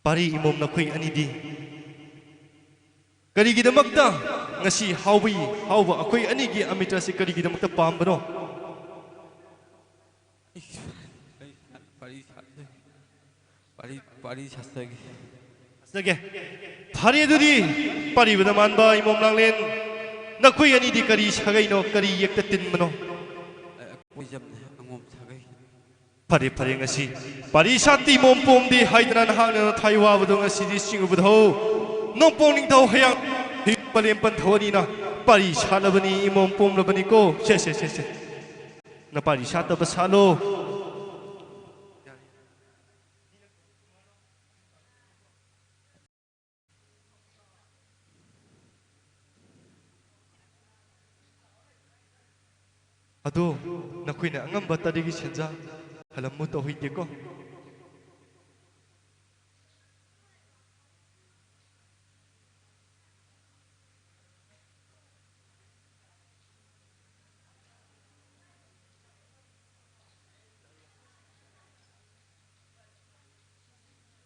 ꯄꯥꯔꯤ ꯏꯃꯣꯝ ꯅꯈꯣꯏ ꯑꯅꯤꯗꯤ ꯀꯔꯤꯒꯤꯗꯃꯛꯇ ꯉꯁꯤ ꯍꯥꯎꯕ, ꯍꯥꯎꯕ ꯑꯩꯈꯣꯏ ꯑꯅꯤꯒꯤ ꯑꯃꯤꯇ꯭ꯔ ꯑꯁꯤ ꯀꯔꯤꯒꯤꯗꯃꯛꯇ ꯄꯥꯝꯕꯅꯣ? ꯑꯩ, ꯑꯩ ꯄꯥꯔꯤ ꯁꯥꯠꯆꯒꯦ꯫ ꯄꯥꯔꯤ, ꯄꯥꯔꯤ ꯁꯥꯠꯆꯒꯦ꯫ ꯁꯥꯠꯆꯒꯦ꯫ ꯐꯔꯦ ꯑꯗꯨꯗꯤ, ꯄꯥꯔꯤꯕꯗ ꯃꯥꯟꯕ ꯏꯃꯣꯝ ꯂꯥꯡꯂꯦꯟ, ꯅꯈꯣꯏ ꯑꯅꯤꯗꯤ ꯀꯔꯤ ꯁꯥꯒꯩꯅꯣ, ꯀꯔꯤ ꯌꯦꯛꯇ ꯇꯤꯟꯕꯅꯣ? ꯑ, ꯑꯩꯈꯣꯏ ꯖꯝꯅꯦ, ꯑꯉꯣꯝ ꯁꯥꯒꯩ꯫ ꯐꯔꯦ, ꯐꯔꯦ, ꯉꯁꯤ ꯄꯥꯔꯤ ꯁꯥꯠꯇꯤ ꯃꯣꯝ ꯄꯣꯝꯗꯦ ꯍꯥꯏꯗꯅ ꯅꯍꯥꯛꯅ ꯅꯊ꯭ꯋꯥꯏ ꯋꯥꯕꯗꯣ ꯉꯁꯤꯗꯤ ꯆꯤꯡꯉꯨꯕꯗ ꯍꯧ꯫ ꯅꯣꯡꯄꯣꯛ ꯅꯤꯡꯊꯧ ꯍꯌꯥꯡ ꯄꯂꯦꯝ ꯄꯟꯊꯧ ꯑꯅꯤꯅ ꯄꯥꯔꯤ ꯁꯥꯠꯂꯕꯅꯤ, ꯏꯃꯣꯝ ꯄꯣꯝꯂꯕꯅꯤꯀꯣ꯫ ꯁꯦ, ꯁꯦ, ꯁꯦ, ꯁꯦ꯫ ꯅꯄꯥꯔꯤ ꯁꯥꯠꯇꯕ ꯁꯥꯠꯂꯣ꯫ ꯑꯗꯣ ꯅꯈꯣꯏꯅ ꯑꯉꯝꯕ ꯇꯔꯦꯠꯀꯤ ꯁꯦꯟꯖꯥ ꯈꯜꯂꯝꯃꯨ ꯇꯧꯍꯩꯗꯦꯀꯣ꯫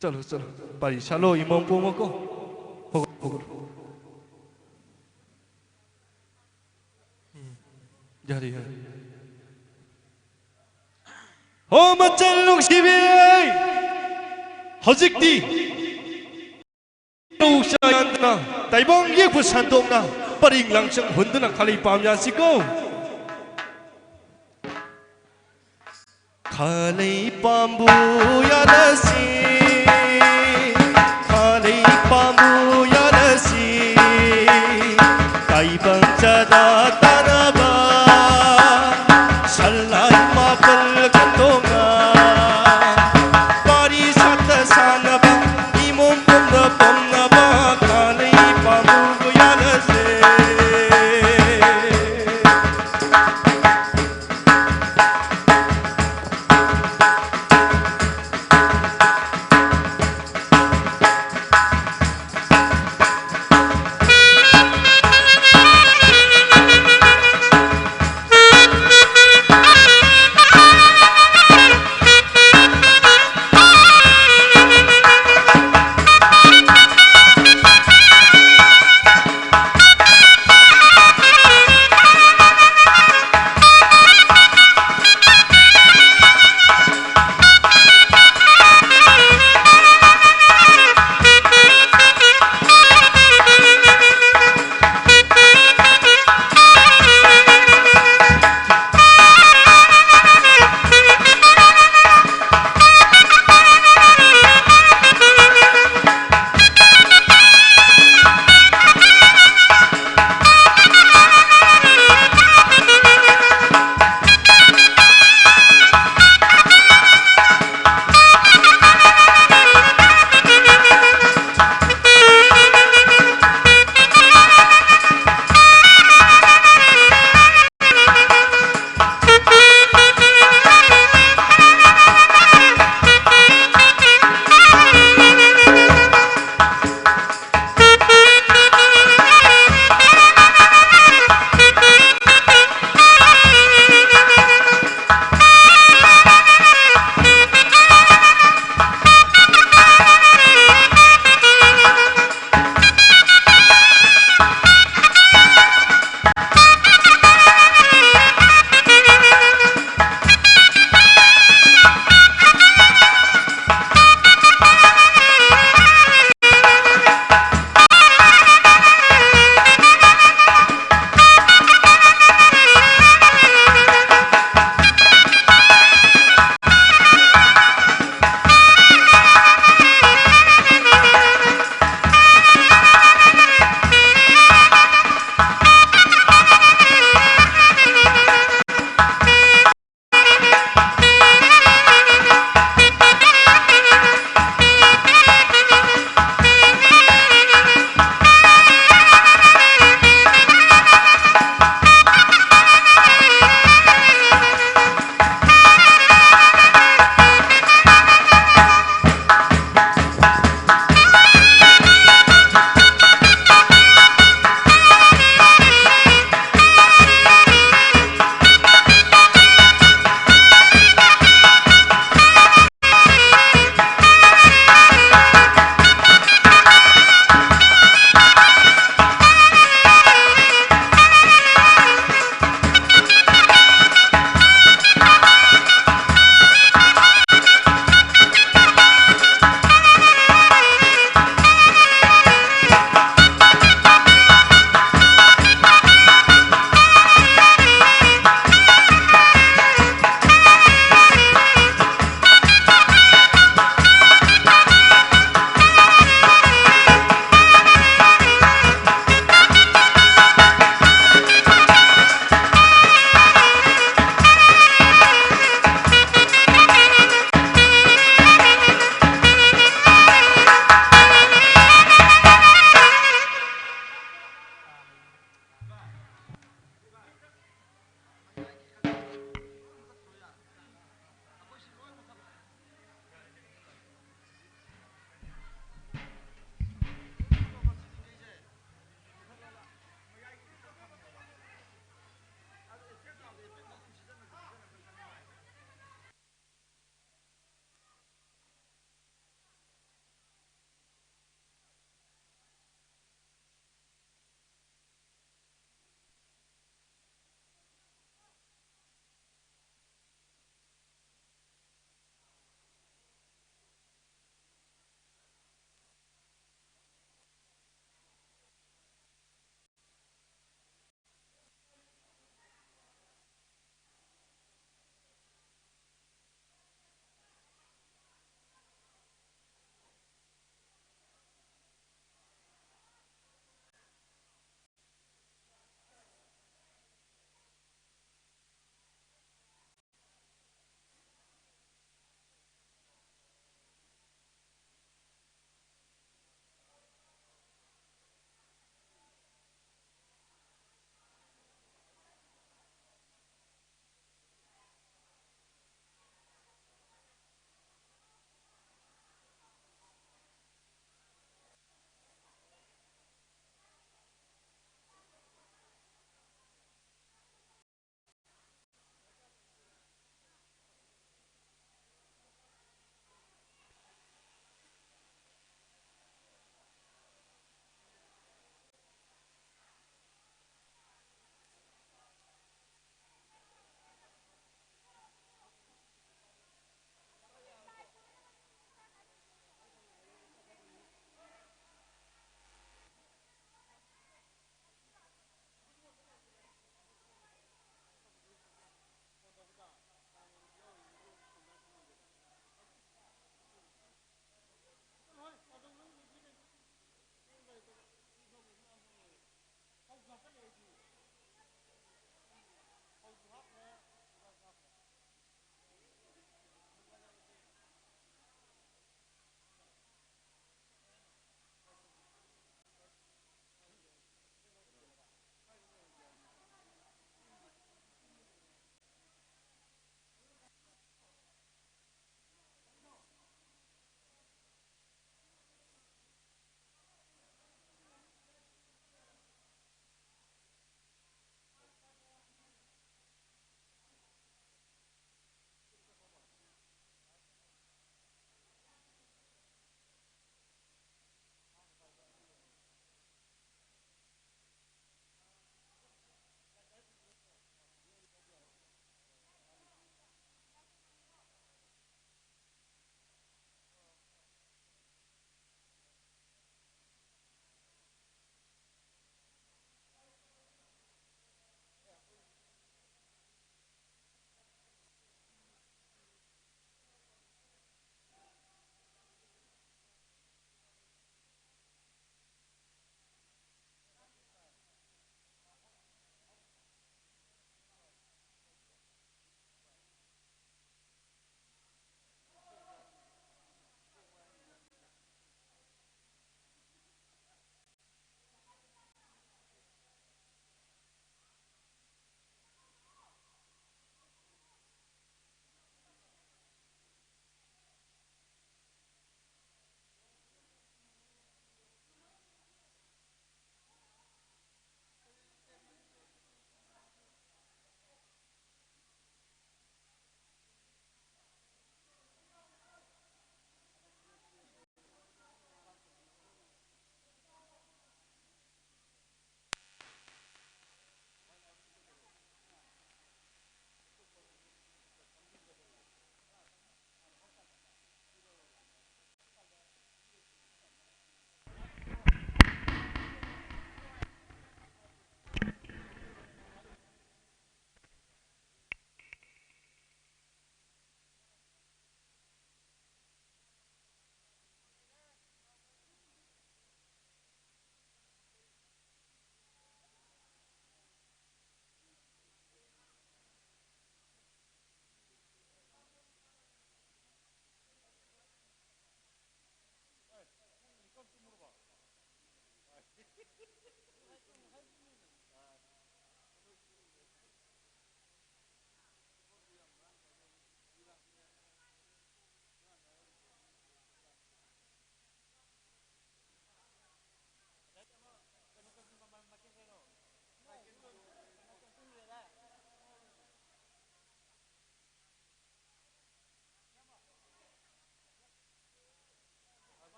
ꯆꯠꯂꯣ, ꯆꯠꯂꯣ꯫ ꯄꯥꯔꯤ ꯁꯥꯠꯂꯣ, ꯏꯃꯣꯝ ꯄꯣꯝꯃꯣꯀꯣ꯫ ꯍꯧꯒꯠ-, ꯍꯧꯒꯠꯂꯣ꯫ ꯎꯝ, ꯌꯥꯔꯦ, ꯌꯥꯔꯦ꯫ ꯍꯣ, ꯃꯆꯜ ꯅꯨꯡꯁꯤꯕꯤ! ꯍꯧꯖꯤꯛꯇꯤ ꯂꯧ ꯆꯥ ꯌꯥꯟꯗꯅ, ꯇꯥꯏꯕꯪ ꯌꯦꯛꯄ ꯁꯟꯗꯣꯛꯅ, ꯄꯔꯤꯡ ꯂꯥꯡꯁꯪ ꯍꯨꯟꯗꯨꯅ ꯈꯥꯂꯩ ꯄꯥꯝ ꯌꯥꯁꯤꯀꯣ꯫ ꯈꯥꯂꯩ ꯄꯥꯝꯕꯨ ꯌꯥꯅꯁꯤ, ꯈꯥꯂꯩ ꯄꯥꯝꯕꯨ ꯌꯥꯅꯁꯤ, ꯇꯥꯏꯕꯪ ꯆꯥꯗ